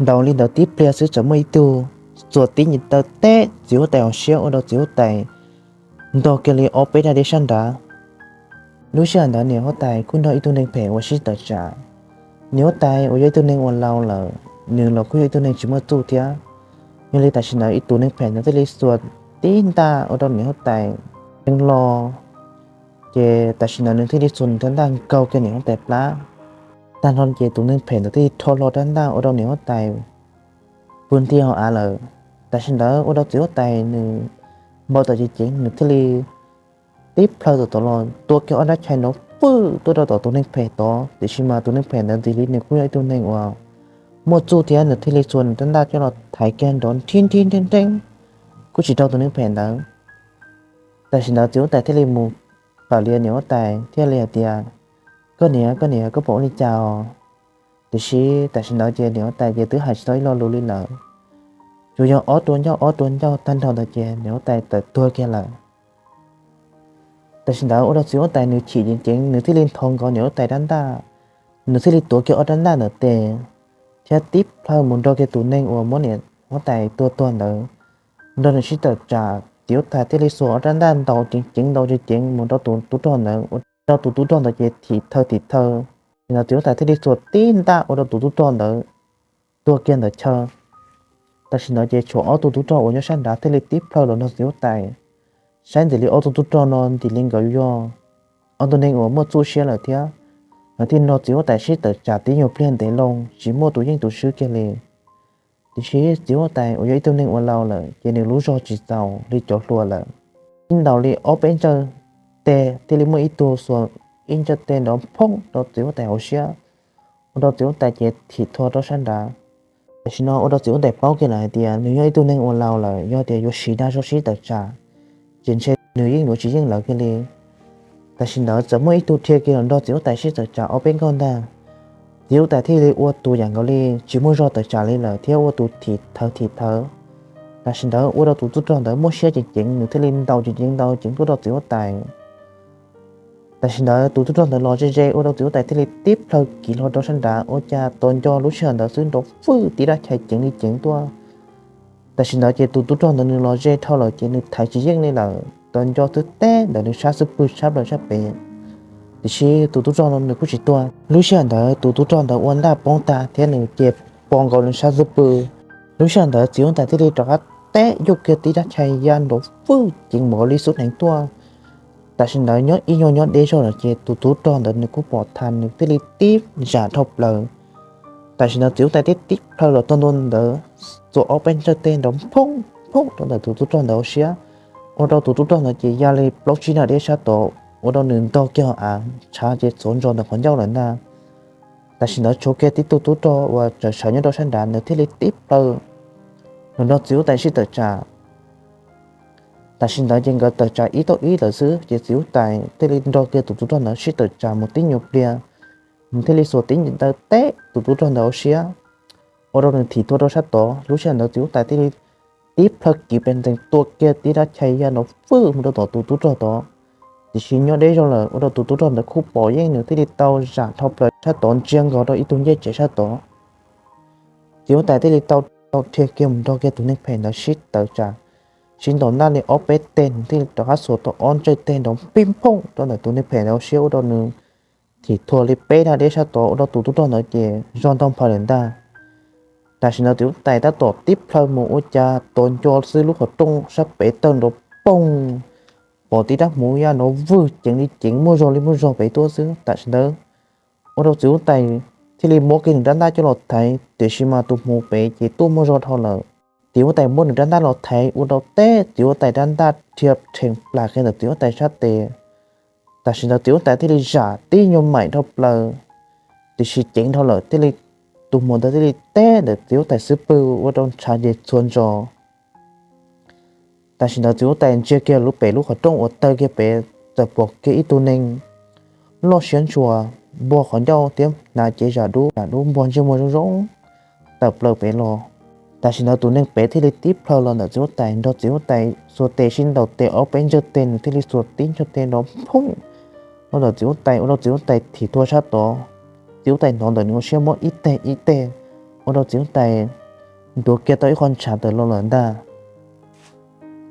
Ntaus li ntawd tib pliag xwb txawm muaj ib tug txuas tib nyuag taw teb txiv huab tais hauv siab ua rau txiv huab tais ntog kiag li ob peb dag deb sab nrad. Lub sij hawm ntawd niam huab tais kuj nrog ib tug neeg phem uas sib tawm tsam. Niam huab tais uas yog ib tug neeg uas laus lawm, nws los kuj yog ib tug neeg tsis muaj txuj thiab. Yog li tam sim ntawd ib tus neeg phem ntawd thiaj li xuas tib ntaj ua rau niam huab tais tee hlo, ces tam sim ntawd nws thiaj li xuas nws rab ntaj nkaug kiag niam huab tais plab. Tag nrho ces tus neeg phem ntawd thiaj li rho hlo rab ntaj ua rau niam huab tais pw nti hauv av lawm. Tam sim ntawd ua rau txiv huab tais nws npau taws ceev ceev, nws thiaj li tib plhaw tom tod los tua kiag ob rab chais nrov fwj tuaj rau tom tus neeg phem tod, tiam sis mas tus neeg phem ntawd ntxim li nws kuj yog ib tug neeg uas muaj txuj thiab, nws thiaj li xuas nws rab ntaj coj los thaiv kiag nrov nrhib nrhib nrhib nrhib, kuj tsis raug tus neeg phem ntawd. Tam sim ntawd txiv huab tais thiaj li mus pawm li niam huab tais thiaj li hais tias, Koj niam, koj niam, koj puas ua li cas os? Tiam sis tam sim ntawd ces niam huab tais ces twb hais tsis tau ib lo lus li lawm, tsuas yog ob rua ncauj ob rua ncauj tag nrho ntawd ces niam huab tais tawm tuag kiag lawm. Tam sim ntawd ua rau txiv huab tais nws chim ceev ceev, nws thiaj li nthos nkaus niam huab tais rab ntaj, nws thiaj li tuav kiag ob rab ntaj ntawm tes thiab tib plhaw mus nrog kiag tus neeg uas muab niam huab tais tua tuag ntawd, nrog nws sib tawm tsam. Txiv huab tais thiaj li xuas ob rab ntaj ntaus ceev ceev ntaus ceev ceev mus rau tus tub rog ntawd, ua rau tus tub rog ntawd ces thim thaw thim thaw. Tam sim ntawd txiv huab tais thiaj li xuas tib ntaj ua rau tus tub rog ntawd tuag kiag ntawd chaw. Tam sim ntawd ces tshuav ob tug tub rog uas nyob sab nrad thiaj li tib plhaw los nrog txiv huab tais. Saib ntxim li ob tug tub rog no ntxim li nkawd yog ob tug neeg uas muaj txuj siab lawm thiab, nkawd thiaj nrog txiv huab tais sib tawm tsam tib nyuag pliag ntev loo tsis muaj tus yeej tus swb kiag li. Tiam sis txiv huab tais uas yog ib tug neeg uas laus lawm ces nws lub zog tsis txaus li cov hluas lawm. Ib ntaus li ob peb ntsawj teg thiaj li muaj ib tug xuas ib ntsawj teg nrov phooj rau txiv huab tais hauv siab, ua rau txiv huab tais ces thim thua rau sab nrad. Tam sim no ua rau txiv huab tais paub kiag lawm hais tias nws yog ib tug neeg uas laus lawm, yog tias yuav siv dag zog sib tawm tsam ces ntshe nws yeej yuav tsis yeej lawv kiag li. Tam sim ntawd txawm muaj ib tug dhia kiag los nrog txiv huab tais sib tawm tsam ob peb nkauj ntag. Txiv huab tais thiaj li ua tus yam nkaus li tsis muaj zog tawm tsam li lawm thiab ua tus thim thawv thim thawv. Tam sim ntawd ua rau tus tub rog ntawd muaj siab ceev ceev, nws thiaj li ntaus ceev ceev ntaus ceev tuaj rau txiv huab tais. Tam sim ntawd tus tub rog ntawd los ze ze ua rau txiv huab tais thiaj li tib plhaw kiv hlo rau sab nrad, ua cas tos nco lub sij hawm ntawd xwb nrov fwj tib rab chais ceev li ceev tuaj. Tam sim ntawd ces tus tub rog ntawd nws los ze dhau lawm ces nws thaiv tsis yeej li lawm, tos nco twb teb ntawm nws sab xub pwg sab plaws sab pem. Tiam sis tus tub rog no nws kuj tsis tuag. Lub sij hawm ntawd tus tub rog ntawd ua ntaj poob tag thiab nws ces poob nkaus nws sab xub pwg. Lub sij hawm ntawd txiv huab tais thiaj li rov qab teb yuj kiag tib rab chais ya nrov fwj ceev npaum li xub hneev tuaj. Tam sim ntawd nyob ib nyuag nyob deb zog lawm ces tus tub rog ntawd nws kuj pom tag nws thiaj li tib zam dhau plaws. Tam sim ntawd txiv huab tais thiaj tib plhaw los tog ntua ntawd, txuas ob peb ntsawj teg nrov phooj phooj rau ntawm tus tub rog ntawd hauv siab, ua rau tus tub rog ntawd ces ya li plaub tsib nag deb sab tod, ua rau nws ntog kiag hauv av ntshav ces txhuav ntsos ntawm qhov ncauj lawm ntag. Tam sim ntawd tshuav kiag tib tug tub rog uas tseem sawv nyob rau sab nrad, nws thiaj li tib plhaw los nrog txiv huab tais sib tawm tsam. Tam sim ntawd ces nkawd tawm tsam ib tauj ib lawm xwb ces txiv huab tais thiaj li nrog kiag tus tub rog ntawd sib tawm tsam mus tib nyuag pliag, nws thiaj li xuas tib ntaw teb tus tub rog ntawd hauv siab, ua rau nws thim thua rau sab tod. Lub sij hawm ntawd txiv huab tais thiaj li tib plhaw kiv pes ntxees tua kiag tib rab chais ya nrov fwj mus rau tom tus tub rog tod. Tiam sis nyob deb zog lawm ua rau tus tub rog ntawd kuj pom yeej, nws thiaj li tau zam dhau plaws sab tod ntsia nkaus rau ib tug ncej tsev sab tod. Txiv huab tais thiaj li tau, tau dhia kiag mus nrog kiag tus neeg phem ntawd sib tawm tsam, sib ntaus ntaj li ob peb teg, nws thiaj li rov qab xuas tau ob ntsawj teg nrov pij phooj rau ntawm tus neeg phem ntawd hauv siab, ua rau nws thim thua li peb nag deb sab tod, ua rau tus tub rog ntawd ces zog ntog nphaws lawm ntag. Tam sim ntawd txiv huab tais tab tom tib plhaw mus ua cas tos nco xwb lub qhov rooj sab pem tawg nrov poog, pom tib rab hmuv ya nrov vwg ceev li ceev muaj zog li muaj zog pem tuaj xwb. Tam sim ntawd ua rau txiv huab tais thiaj li muab kiag nws rab ntaj coj los thaiv, tiam sis mas tus hmuv pem ces tuaj muaj zog dhau lawm. Txiv huab tais muab nws rab ntaj los thaiv ua rau teb txiv huab tais rab ntaj dhia rhees plas kiag ntawm txiv huab tais sab tes. Tam sim ntawd txiv huab tais thiaj li zam tib nyuag maim dhau plaws, tiam sis ceev dhau lawm thiaj li, tus hmuv ntawd thiaj li teb ntawm txiv huab tais xub pwg ua rau ntshav ces txhua ntsos. Tam sim ntawd txiv huab tais ntsia kiag lub pem lub qhov rooj uas tawg kiag pem, txawm pom kiag ib tug neeg loj siab ntshua, npuag qhov ncauj thiab hnav cev zam dub zam dub npuag ntsej muag zoo zoo tawm plaws pem los. Tam sim ntawd tus neeg pem thiaj li tib plhaw los ntawm txiv huab tais, nrog txiv huab tais xuas tes sib ntaus tes ob peb ntsawj teg, nws thiaj li xuas tib ntsawj teg nrov phooj los ntawm txiv huab tais, ua rau txiv huab tais thim thua sab tod. Txiv huab tais hnov ntawm nws hauv siab muab ib teg ib teg, ua rau txiv huab tais ntuav kiag tau ib qho ntshav tawm los lawm ntag.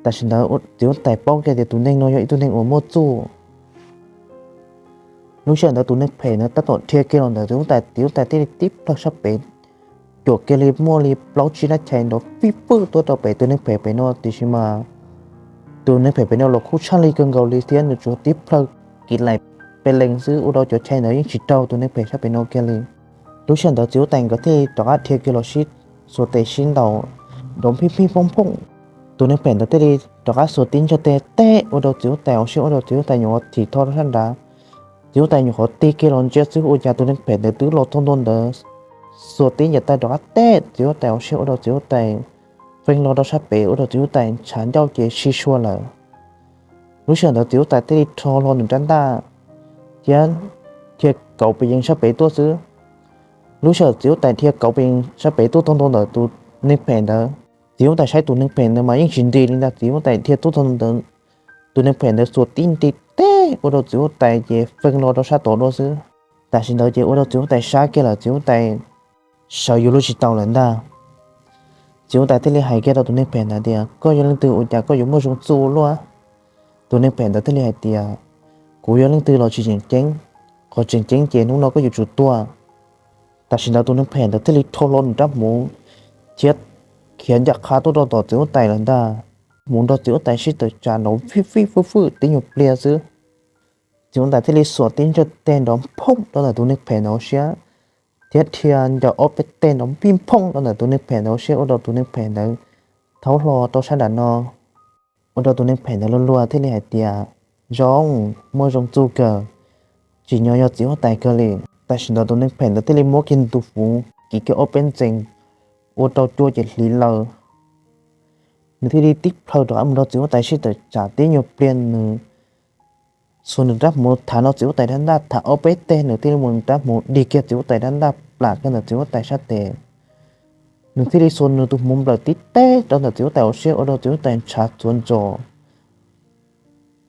Tam sim ntawd txiv huab tais paub kiag tias tus neeg no yog ib tug neeg uas muaj txuj. Lub sij hawm ntawd tus neeg phem ntawd tab tom dhia kiag los ntawm txiv huab tais, txiv huab tais thiaj li tib plhaw sab pem, cuam kiag li muaj li plaub tsib rab chais nrov fij fwj tuaj rau pem tus neeg phem pem no, tiam sis mas tus neeg phem pem no los kub tshaj li kawg nkaus li thiab nws tsuas tib plhaw kiv laim pes lees xwb, ua rau cov chais ntawd yeej tsis raug tus neeg phem sab pem no kiag li. Lub sij hawm ntawd txiv huab tais nkawd thiaj li rov qab dhia kiag los sib, xuas tes sib ntaus nrov phij phij phooj phooj. Tus neeg phem ntawd thiaj li rov qab xuas tib ntsawj teg teb ua rau txiv huab tais hauv siab, ua rau txiv huab tais nyuam qhuav thim thua rau sab nrad. Txiv huab tais nyuam qhuav tig kiag los ntsia xwb ua cas tus neeg phem ntawd twb los txog ntua ntawd, xuas tib ncaws taw rov qab teb txiv huab tais hauv siab ua rau txiv huab tais feeb los rau sab pem ua rau txiv huab tais ntshav ncauj ces sib sua lawm. Lub sij hawm ntawd txiv huab tais thiaj li rho hlo nws rab ntaj thiab dhia kauv pes yees sab pem tuaj xwb. Lub sij hawm txiv huab tais dhia kauv pes yees sab pem tuaj txog ntua ntawm tus neeg phem ntawd, txiv huab tais saib tus neeg phem ntawd mas yeej tsis nti li ntag. Txiv huab tais dhia tuaj txog ntua ntawd, tus neeg phem ntawd xuas tib nti teb ua rau txiv huab tais ces feeb los rau sab tod dua xwb. Tam sim ntawd ces ua rau txiv huab tais sab kiag lawm, txiv huab tais sawv yuav luag tsis tau lawm ntag. Txiv huab tais thiaj li hais kiag rau tus neeg phem ntawd tias, koj yog leej twg ua cas koj yuav muaj zoo txuj luaj? Tus neeg phem ntawd thiaj li hais tias, kuv yog leej twg los tsis tseem ceeb, qhov tseem ceeb ces hnub no koj yuav tsum tuag. Tam sim ntawd tus neeg phem ntawd thiaj li rho hlo nws rab hmuv thiab khiav ncaj qha tuaj rau tom txiv huab tais lawm ntag. Hmuv nrog txiv huab tais sib tawm tsam nrov fij fij fwj fwj tib nyuag pliag xwb. Txiv huab tais thiaj li xuas tib ntsawj teg nrov phooj rau ntawm tus neeg phem ntawd hauv siab, thiab dhia ncaws ob peb teg nrov npij nphooj rau ntawm tus neeg phem ntawd hauv siab ua rau tus neeg phem ntawd thaub hlo rau sab nram no. Ua rau tus neeg phem ntawd luag luag thiaj li hais tias, zoo, muaj zoo txuj kawg, tsim nyog yog txiv huab tais kawg li. Tam sim ntawd tus neeg phem ntawd thiaj li muab kiag nws tus hmuv kiv kiag ob peb ntxees ua rau cua ces hliv lawm. Nws thiaj li tib plhaw rov qab mus nrog txiv huab tais sib tawm tsam tib nyuag pliag, nws xuas nws rab hmuv thav no txiv huab tais rab ntaj, thav ob peb teg nws thiaj li mus rab hmuv dig kiag txiv huab tais rab ntaj plam kiag ntawm txiv huab tais sab tes. Nws thiaj li xuas nws tus hmuv nplawm tib teg rau ntawm txiv huab tais hauv siab ua rau txiv huab tais ntshav txuas ntsos.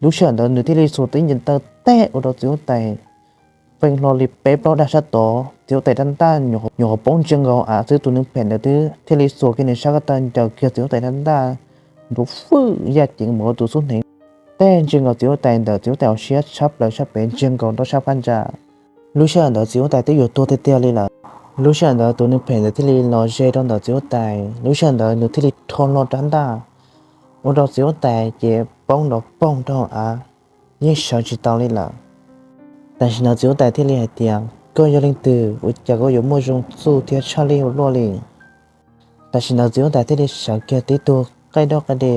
Lub sij hawm ntawd nws thiaj li xuas tib ncaws taw teg ua rau txiv huab tais feeb hlo li peb plaub dag sab tod, txiv huab tais rab ntaj nyuam qhuav poob ntsia nkaus av xwb, tus neeg phem ntawd twb thiaj li xuas kiag nws sab ko taw ncaws kiag txiv huab tais rab ntaj nruv fwj yaj ceev mus ua tus xub hneev teg ntsia nkaus txiv huab tais ntawm txiv huab tais hauv siab tshab plaws sab pem ntsia nkaus rau sab phab ntsa. Lub sij hawm ntawd txiv huab tais twb yuav tuag tiag tiag li lawm. Lub sij hawm ntawd tus neeg phem ntawd thiaj li los ze rau ntawm txiv huab tais, lub sij hawm ntawd nws thiaj li rho hlo rab ntaj ua rau txiv huab tais ces poob nrov poog rau hauv av, yeej sawv tsis tau li lawm. Tam sim ntawd txiv huab tais thiaj li hais tias, koj yog leej twg ua cas koj yuav muaj zoo txuj thiab tshaj lij ua luaj li? Tam sim ntawd txiv huab tais thiaj li sawv kiag tib tug qaij doj qaij de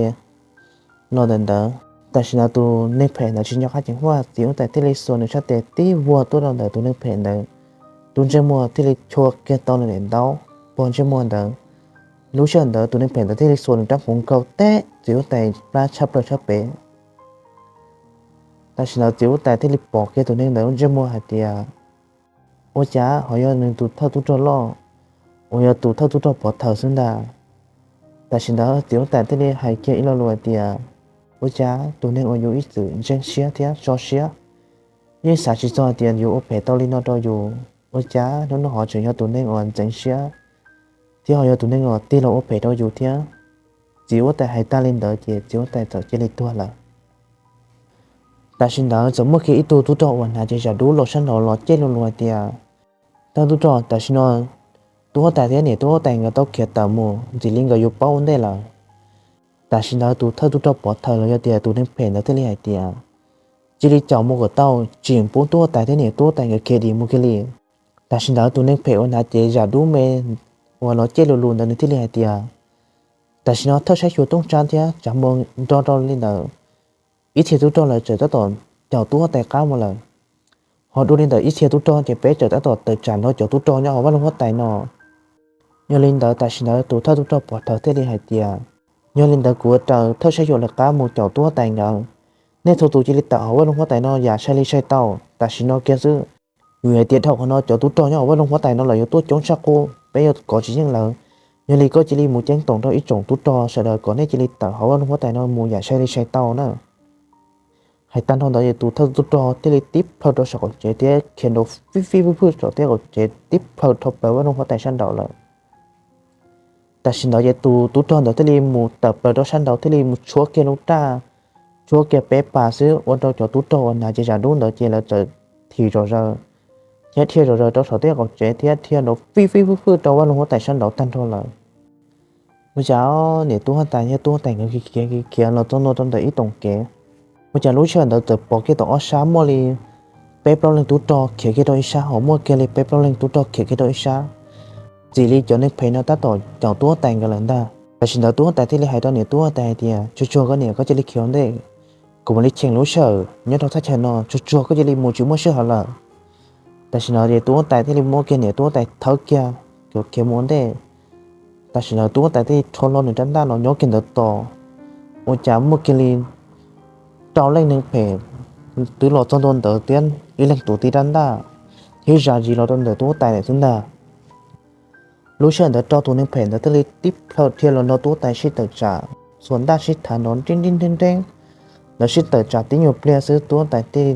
los ntawm ntawd. Tam sim ntawd tus neeg phem ntawd tsis nco qab ceev huaj, txiv huab tais thiaj li xuas nws sab tes tib vuag tuaj rau ntawm tus neeg phem ntawd, tus ntsej muag thiaj li chua kiag tau nws daim ntaub pog ntsej muag ntawd. Lub sij hawm ntawd tus neeg phem ntawd thiaj li xuas nws rab hmuv nkaug teb txiv huab tais plab tshab plaws sab pem. Tam sim ntawd txiv huab tais thiaj li pom kiag tus neeg ntawd lub ntsej muag hais tias, ua cas ho yog nws tus thawj tub rog loj uas yog tus thawj tub rog pov thawj xwb ntag. Tam sim ntawd txiv huab tais thiaj li hais kiag ib lo lus hais tias, ua cas tus neeg uas yus ib txwm ntseeg siab thiab tso siab, yeej xav tsis txog hais tias yuav ua phem tau li no rau yus, ua cas hnub no ho tseem yog tus neeg uas ntxeev siab thiab ho yog tus neeg uas tig los ua phem rau yus thiab. Txiv huab tais hais tag li ntawd ces txiv huab tais txawm cia li tuag lawm. Tam sim ntawd txawm muaj kiag ib tug tub rog uas hnav cev zam dub los sab nraud los cem lus lus hais tias, thawj tub rog, tam sim no tub huab tais thiab niam tub huab tais nkawd tau khiav tawm mus, ntxim li nkawd yuav paub ua ntej lawm. Tam sim ntawd tus thawj tub rog pov thawj los yog tias tus neeg phem ntawd thiaj li hais tias, cia li caum mus kom tau, tsis pub tub huab tais thiab niam tub huab tais nkawd khiav dim mus kiag li. Tam sim ntawd tus neeg phem uas hnav cev zam dub me uas los cem lus lus ntawd nws thiaj li hais tias, tam sim no thawj saib xyuas Tooj Tsab thiab Tsav Muas nrog rau li ntawd, ib txhia tub rog lawv txawm tab tom caum tub huab tais qab mus lawm. Ho dua li ntawd ib txhia tub rog ces peb txawm tab tom tawm tsam nrog cov tub rog nyob hauv vaj loog huab tais no. Yog li ntawd tam sim ntawd tus thawj tub rog pov thawj thiaj li hais tias, yog li ntawd kuv ua raws thawj saib xyuas lawv qab mus caum tub huab tais nkawd. Nej txhua tus cia li tawm hauv vaj loog huab tais no yam sai li sai tau. Tam sim no kiag xwb, vim hais tias dhau qhov no cov tub rog nyob hauv vaj loog huab tais no lawv yuav tuaj coob tshaj qub, peb yuav kov tsis yeej lawv. Yog li koj cia li mus ceeb toom rau ib tsoom tub rog sawv daws kom nej cia li tawm hauv vaj loog huab tais no mus yam sai li sai tau na. Hais tag nrho ntawd es tus thawj tub rog thiaj li tib plhaw rau saum qaum tsev thiab khiav nrov fij fij fwj fwj saum tej qaum tsev tib plhaw dhau plaws vaj loog huab tais sab nraud lawm. Tam sim ntawd ces tus tub rog ntawd thiaj li mus tawm plaws rau sab nraud thiaj li mus tshuab kiag lub raj, tshuab kiag peb pas xwb ua rau cov tub rog uas hnav cev zam dub ntawd ces lawv txawm thim zom zaws thiab dhia zom zaws rau saum tej qaum tsev thiab dhia nrov fij fij fwj fwj rau vaj loog huab tais sab nraud tag nrho lawm. Ua cas niam tub huab tais thiab tub huab tais nkawd khiav khiav khiav los txog ntua rau ntawm ib toom kev. Ua cas lub sij hawm ntawd txawm pom kiag tom ob sab muaj li peb plaub leeg tub rog khiav kiag rau ib sab, ho muaj kiag li peb plaub leeg tub rog khiav kiag rau ib sab. Ntxim li cov neeg phem no tab tom caum tub huab tais nkawd lawm ntag. Tam sim ntawd tub huab tais thiaj li hais rau niam tub huab tais hais tias, tsuag tsuag koj niam, koj cia li khiav ua ntej, kuv mam li cheem lub sij hawm nyob rau thaj chaw no, tsuag tsuag koj cia li mus, tsis muaj sij hawm lawm. Tam sim no ces tub huab tais thiaj li muab kiag niam tub huab tais thawb kiag, khiav mus ua ntej. Tam sim no tub huab tais thiaj li rho hlo nws rab ntaj los nyob kiag ntawd tos, ua cas muaj kiag li rau leej neeg phem twb los txog ntua ntawd thiab ib leeg tuav tib rab ntaj thiab zam zis los rau ntawm tub huab tais lawm xwb ntag. Lub sij hawm ntawd rau tus neeg phem ntawd thiaj li tib plhaw dhia los nrog tub huab tais sib tawm tsam, txuas ntaj sib thav nrov nreeb nreeb nreeb nreeb. Lawv sib tawm tsam tib nyuag pliag xwb tub huab tais thiaj li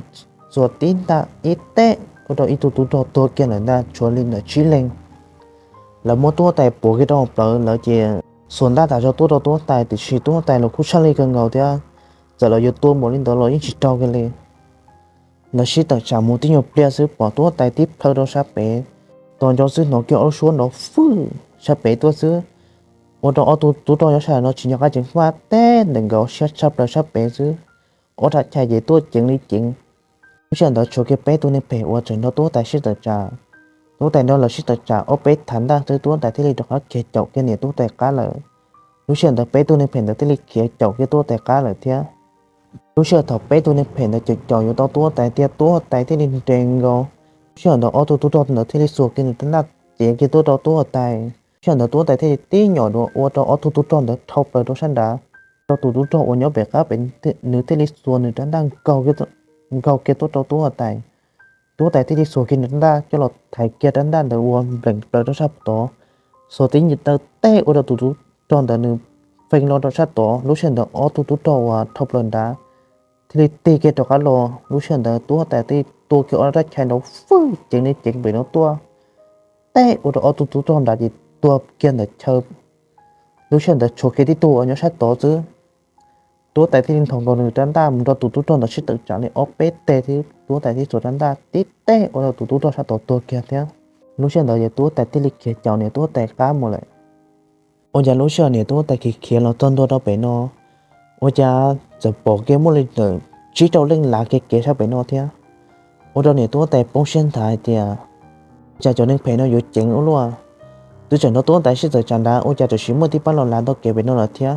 txuas tib ntaj ib teb ua rau ib tug tub rog tuag kiag lawm ntag, tshuav li ntawm tsib leeg. Lawv muab tub huab tais puav kiag rau hauv plawv lawm ces txuas ntaj tas zog tuaj rau tub huab tais, tiam sis tub huab tais los kuj tshaj lij kawg nkaus thiab, txawm los yuav tua npaum li ntawd los yeej tsis raug kiag li. Lawv sib tawm tsam mus tib nyuag pliag xwb pom tub huab tais tib plhaw rau sab pem, tos nco xwb hnov kiag ob lub suab nrov fwj sab pem tuaj xwb, ua rau ob tug tub rog nyob sab no tsis nco qab tseem faj teb ntawm nkawd siab tshaj plaws sab pem xwb, ob rab chais ces tuaj ceev li ceev. Lub sij hawm ntawd tshuav kiag peb tug neeg phem uas tseem nrog tub huab tais sib tawm tsam. Tub huab tais nrog lawv sib tawm tsam ob peb thav ntaj xwb tub huab tais thiaj li rov qab khiav caum kiag niam tub huab tais qab lawm. Lub sij hawm ntawd peb tug neeg phem ntawd thiaj li khiav caum kiag tub huab tais qab lawm thiab. Lub sij hawm thaum peb tug neeg phem ntawd caum caum yuav tau tub huab tais tiag tub huab tais thiaj li nres nkaus. Lub sij hawm ntawd ob tug tub rog ntawd thiaj li xuas kiag nws rab ntaj cev kiag tuaj rau tub huab tais. Lub sij hawm ntawd tub huab tais thiaj li tib nyom dua ua rau ob tug tub rog ntawd dhau plaws rau sab nrad, rau tus tub rog uas nyob pem qab pem nws thiaj li xuas nws rab ntaj nkaug kiag tuaj rau tub huab tais. Tub huab tais thiaj li xuas kiag nws rab ntaj coj los thaiv kiag rab ntaj ntawd ua npleem plaws rau sab tod, xuas tib nyuag taw teb ua rau tus tub rog ntawd nws feeb los rau sab tod. Lub sij hawm ntawd ob tug tub rog uas dhau plaws nrad thiaj li tig kiag rov qab los. Lub sij hawm ntawd tub huab tais thiaj li tua kiag ob rab chais nrov fwj ceev li ceev pem no tuaj, teb ua rau ob tug tub rog nrad ces tuag kiag ntawm chaw. Lub sij hawm ntawd tshuav kiag tib tug uas nyob sab tod xwb. Tub huab tais thiaj li nthos nkaus nws rab ntaj mus nrog tus tub rog ntawd sib tawm tsam li ob peb teg thiab tub huab tais thiaj xuas rab ntaj tib teg ua rau tus tub rog sab tod tuag kiag thiab. Lub sij hawm ntawd ces tub huab tais thiaj li khiav caum niam tub huab tais qab mus lawm. Ua cas lub sij hawm niam tub huab tais khiav khiav los txog ntua rau pem no, ua cas txawm pom kiag muaj li ntawm tsib rau leej lav kiag kev sab pem no thiab. Ua rau niam tub huab tais poob siab nthav hais tias, cas cov neeg phem no yuav ceev ua luaj, twb tseem nrog tub huab tais sib tawm tsam ntawd ua cas tam sim muaj tib pab los lav ntau kev pem no lawm thiab.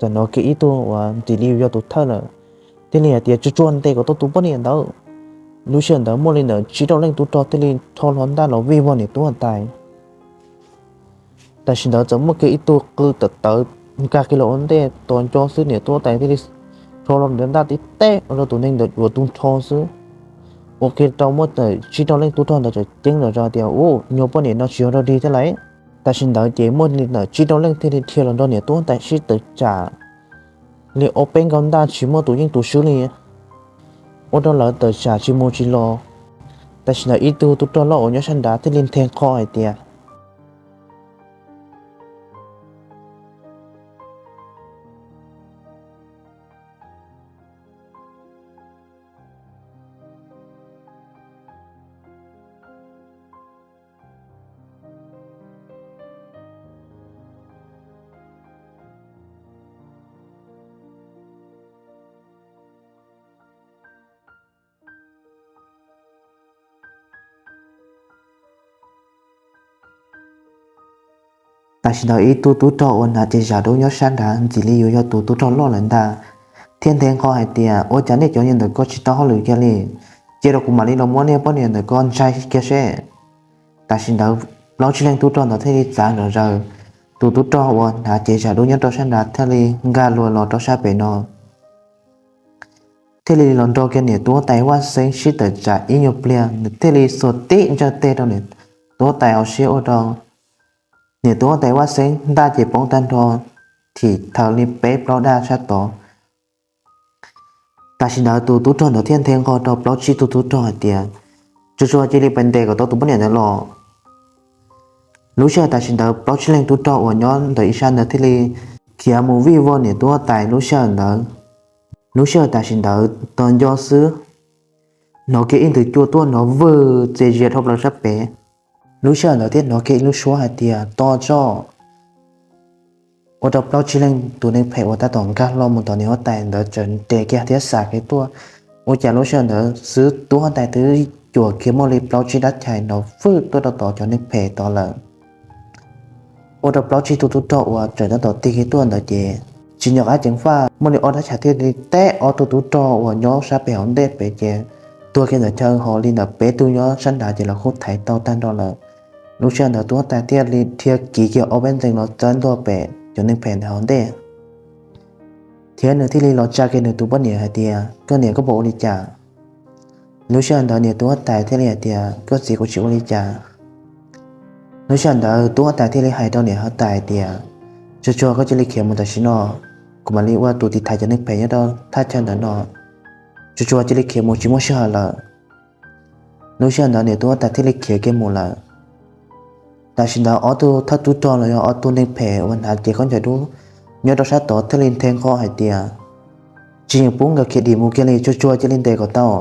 Txawm hnov kiag ib tug uas ntxim li yus yog tus thawj lawm, thiaj li hais tias tsuag tsuag ntes kom tau tus poj niam ntawd. Lub sij hawm ntawd muaj li ntawm tsib rau leej tub rog thiaj li rho hlo ntaj los vij vog niam tub huab tais. Tam sim ntawd txawm muaj kiag ib tug qw tawm tawv nkag kiag los ua ntej tos nco xwb niam tub huab tais thiaj li rho hlo nws rab ntaj tib teg ua rau tus neeg ntawd duav tu nrho xwb. Ua kiag rau muaj ntawm tsib rau leej tub rog ntawd txawm ceeb zom zaws tias, u, nyuag poj niam no tsis yog dog dig thiab lauj. Tam sim ntawd ces muaj li ntawm tsib rau leej thiaj li dhia los nrog niam tub huab tais sib tawm tsam li ob peb nkaus ntaj tsis muaj tus yeej tus swb li, ua rau lawv tawm tsam tsis mus tsis los. Tam sim ntawd ib tug tub rog loj uas nyob sab nrad thiaj li nthe nqho hais tias, tam sim ntawd ib tug tub rog uas hnav cev zam dub nyob sab nrad ntxim li yuav yog tus tub rog loj lawm ntag, thiaj nthe nqho hais tias, ua cas nej cov niag ntawm ko tsis tau hauj lwm kiag li? Cia rau kuv mam li los muab nej poj niam ntawm ko ntshai kiag seb. Tam sim ntawd plaub tsib leeg tub rog ntawd thiaj li txav zom zaws, tus tub rog uas hnav cev zam dub nyob rau sab nrad thiaj li nkag luas los rau sab pem no, thiaj li los nrog kiag niam tub huab tais Vaj Xeeb sib tawm tsam ib nyuag pliag, nws thiaj li xuas tib ntsawj teg rau niam tub huab tais hauv siab ua rau niam tub huab tais Vaj Xeeb ntaj ces poob tag nrho, thim thaws li peb plaub daj sab tod. Tam sim ntawd tus tub rog ntawd thiaj nthe nqho rau plaub tsib tug tub rog hais tias, tsuag tsuag cia li pais ntes kom tau tus poj niam ntawd los. Lub sij hawm tam sim ntawd plaub tsib leeg tub rog uas nyob ntawm ib sab ntawd thiaj li khiav mus vij vog niam tub huab tais lub sij hawm ntawd. Lub sij hawm tam sim ntawd tos nco xwb, hnov kiag ib nthwv cua tuaj hnov vwg txias zias dhau plaws sab pem. Lub sij hawm ntawd thiaj hnov kiag ib lub suab hais tias, tos tso, ua rau plaub tsib leeg tus neeg phem uas tab tom nkag hlo mus tom niam huab tais ntawd txawm nres kiag thiab xav kev tuaj. Ua cas lub sij hawm ntawd xwb tub huab tais twb cuam kiag muaj li plaub tsib dab chais nrov fwj tuaj rau tom cov neeg phem tod lawm. Ua rau plaub tsib tug tub rog uas tseem tab tom tig kiag tuaj ntawd ces tsis nco qab ceev faj, muaj li ob dab tsam thiaj li teb ob tug tub rog uas nyob sab pem hauv ntej pem ces tuag kiag ntawm chaw, ho li ntawm peb tug nyob sab nrad ces lawv kuj thaiv tau tag nrho lawm. Lub sij hawm ntawd tub huab tais thiaj li dhia kiv kiag ob peb ntxees los txawb ntua pem cov neeg phem ntawd hauv ntej, thiab nws thiaj li los tsa kiag nws tus poj niam hais tias, koj niam, koj puas ua li cas? Lub sij hawm ntawd niam tub huab tais thiaj li hais tias, koj txiv, kuv tsis ua li cas. Lub sij hawm ntawd tub huab tais thiaj li hais rau niam huab tais hais tias, tsuag tsuag koj cia li khiav mus tam sim no, kuv mam li ua tus tiv thaiv cov neeg phem nyob rau thaj chaw ntawm no. Tsuag tsuag cia li khiav mus, tsis muaj sij hawm lawm. Lub sij hawm ntawd niam tub huab tais thiaj li khiav kiag mus lawm. Tam sim ntawd ob tug thawj tub rog los yog ob tug neeg phem uas hnav cev khaub ncaws dub nyob rau sab tod thiaj li nthe nqho hais tias, tsis yeem pub nkawd khiav dim mus kiag li, tsuag tsuag cia li ntes kom tau.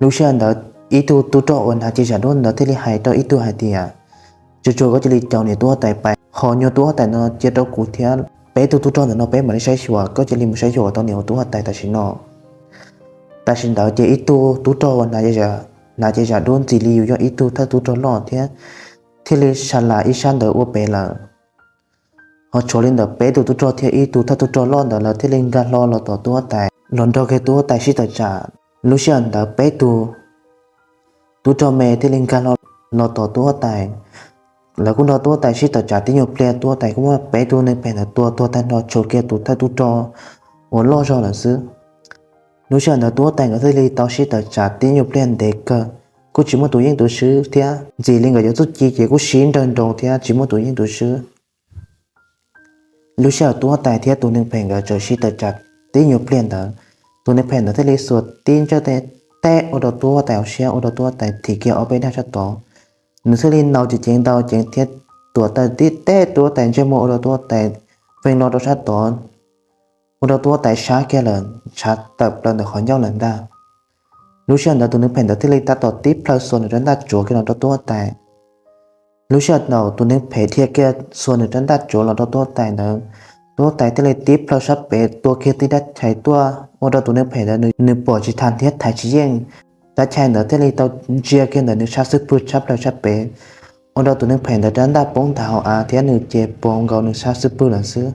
Lub sij hawm ntawd ib tug tub rog uas hnav cev zam dub ntawd thiaj li hais rau ib tug hais tias, tsuag tsuag koj cia li caum niam tub huab tais pais, ho nyuag tub huab tais no cia rau kuv thiab, peb tug tub rog ntawm no peb mam li saib xyuas, koj cia li mus saib xyuas tau niam tub huab tais tam sim no. Tam sim ntawd ces ib tug tub rog uas hnav cev zam dub ntxim li yus yog ib tug thawj tub rog loj thiab, thiaj li sa las ib sab ntawd ua pem lawm. Ho tshuav li ntawm peb tug tub rog thiab ib tug thawj tub rog loj ntawd lawv thiaj li nkag hlo los tom tub huab tais, los nrog kiag tub huab tais sib tawm tsam. Lub sij hawm ntawd peb tug tub rog me thiaj li nkag hlo los tom tub huab tais. Lawv kuj nrog tub huab tais sib tawm tsam tib nyuag pliag, tub huab tais kuj muab peb tug neeg phem ntawd tua tuag tag nrho, tshuav kiag tus thawj tub rog uas loj zog lawm xwb. Lub sij hawm ntawd tub huab tais nkawd thiaj li tau sib tawm tsam tib nyuag pliag ntev kawg, kuj tsis muaj tus yeej tus swb thiab, ntxim li nkawd yuav txuj ci ces kuj sib nrawg nroos thiab tsis muaj tus yeej tus swb. Lub sij hawm tub huab tais thiab tus neeg phem nkawd txawm sib tawm tsam tib nyuag pliag ntawd, tus neeg phem ntawd thiaj li xuas tib ntsawj teb ua rau tub huab tais hauv siab, ua rau tub huab tais thim kiag ob peb dag sab tod. Nws thiaj li ntaus ceev ceev ntaus ceev thiab tuam taw tib teb tub huab tais ntsej muag, ua rau tub huab tais fee los rau sab tod, ua rau tub huab tais sab kiag lawm, ntshav tawm plaws ntawm qhov ncauj lawm ntag. Lub sij hawm ntawd tus neeg phem ntawd thiaj li tab tom tib plhaw xuas nws rab ntaj tsuav kiag los rau tub huab tais. Lub sij hawm ntawd tus neeg phem dhia kiag xuas nws rab ntaj tsuav los rau tub huab tais ntawd, tub huab tais thiaj li tib plhaw sab pem tua kiag tib rab chais tuaj, ua rau tus neeg phem ntawd nws pom tsis tau thiab thaiv tsis yeej. Rab chais ntawd thiaj li tau ntsia kiag ntawm nws sab xub pwg tshab plaws sab pem, ua rau tus neeg phem ntawd rab ntaj poob ntag hauv av thiab nws ces poob nkaus nws sab xub pwg lawm xwb.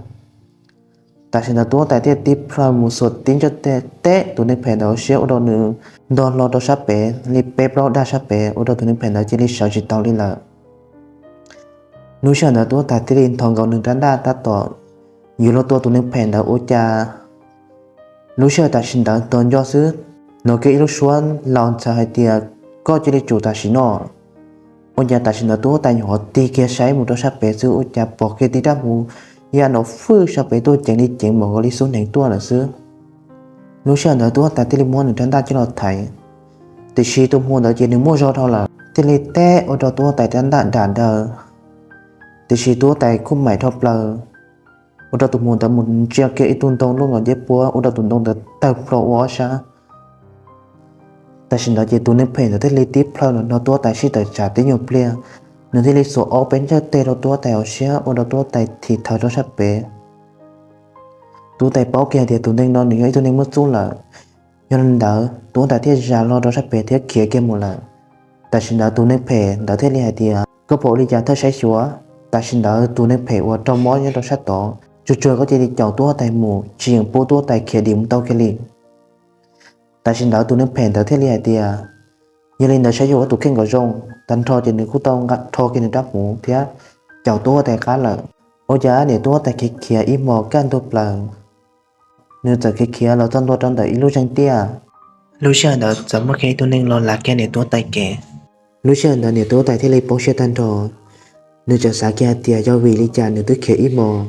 Tam sim ntawd tub huab tais thiaj tib plhaw mus xuas tib ntsawj teb tus neeg phem ntawd hauv siab, ua rau nws ntog hlo rau sab pem li peb plaub dag sab pem, ua rau tus neeg phem ntawd cia li sawv tsis tau li lawm. Lub sij hawm ntawd tub huab tais thiaj li nthos nkaus nws rab ntaj tab tom yuav luag tua tus neeg phem ntawd ua cas lub sij hawm tam sim ntawd tos nco xwb, hnov kiag ib lub suab laus ntxhais hais tias, koj cia li tsum tam sim no. Ua cas tam sim ntawd tub huab tais nyuam qhuav tig kiag saib mus rau sab pem xwb ua cas pom kiag tib rab hmuv ya nrov fwj sab pem tuaj ceev li ceev npaum nkaus li xub hneev tuaj lawm xwb. Lub sij hawm ntawd tub huab tais thiaj li muab nws rab ntaj coj los thaiv, tiam sis tus hmuv ntawd ces nws muaj zog dhau lawm thiaj li teb ua rau tub huab tais rab ntaj dam daws. Tiam sis tub huab tais kuj maim dhau plaws, ua rau tus hmuv ntawd mus ntsia kiag ib tug ntoo luaj nkaus ncej puab, ua rau tus ntoo ntawd tawg plho ua ob sab. Tam sim ntawd ces tus neeg phem ntawd thiaj li tib plhaw los nrog tub huab tais sib tawm tsam tib nyuag pliag, nws thiaj li xuas ob peb ntsawj teb rau tub huab tais hauv siab, ua rau tub huab tais thim thawv rau sab pem. Tub huab tais paub kiag tias tus neeg no nws yog ib tug neeg muaj txuj lawm, yog li ntawd tub huab tais thiaj zam hlo rau sab pem thiab khiav kiag mus lawm. Tam sim ntawd tus neeg phem ntawd thiaj li hais tias, koj puas ua li cas thawj saib xyuas? Tam sim ntawd tus neeg phem uas raug mob nyob rau sab tod, tsuag tsuag koj cia li caum tub huab tais mus, tsis yeem pub tub huab tais khiav dim mus tau kiag li. Tam sim ntawd tus neeg phem ntawd thiaj li hais tias, yog li ntawd saib xyuas ua tus kheej kom zoo. Tag nrho ces nws kuj tau nqa rho kiag nws rab hmuv thiab caum tub huab tais qab lawm. Ua cas niam tub huab tais khiav khiav ib hmos kaj ntug plaws, nws txawm khiav khiav los txog ntua rau ntawm ib lub zeeg tiaj. Lub sij hawm ntawd txawm muaj kiag ib tug neeg los lav kiag niam tub huab tais kev. Lub sij hawm ntawd niam tub huab tais thiaj li poob siab tag nrho, nws txawm xav kiag hais tias yog vim li cas nws twb khiav ib hmos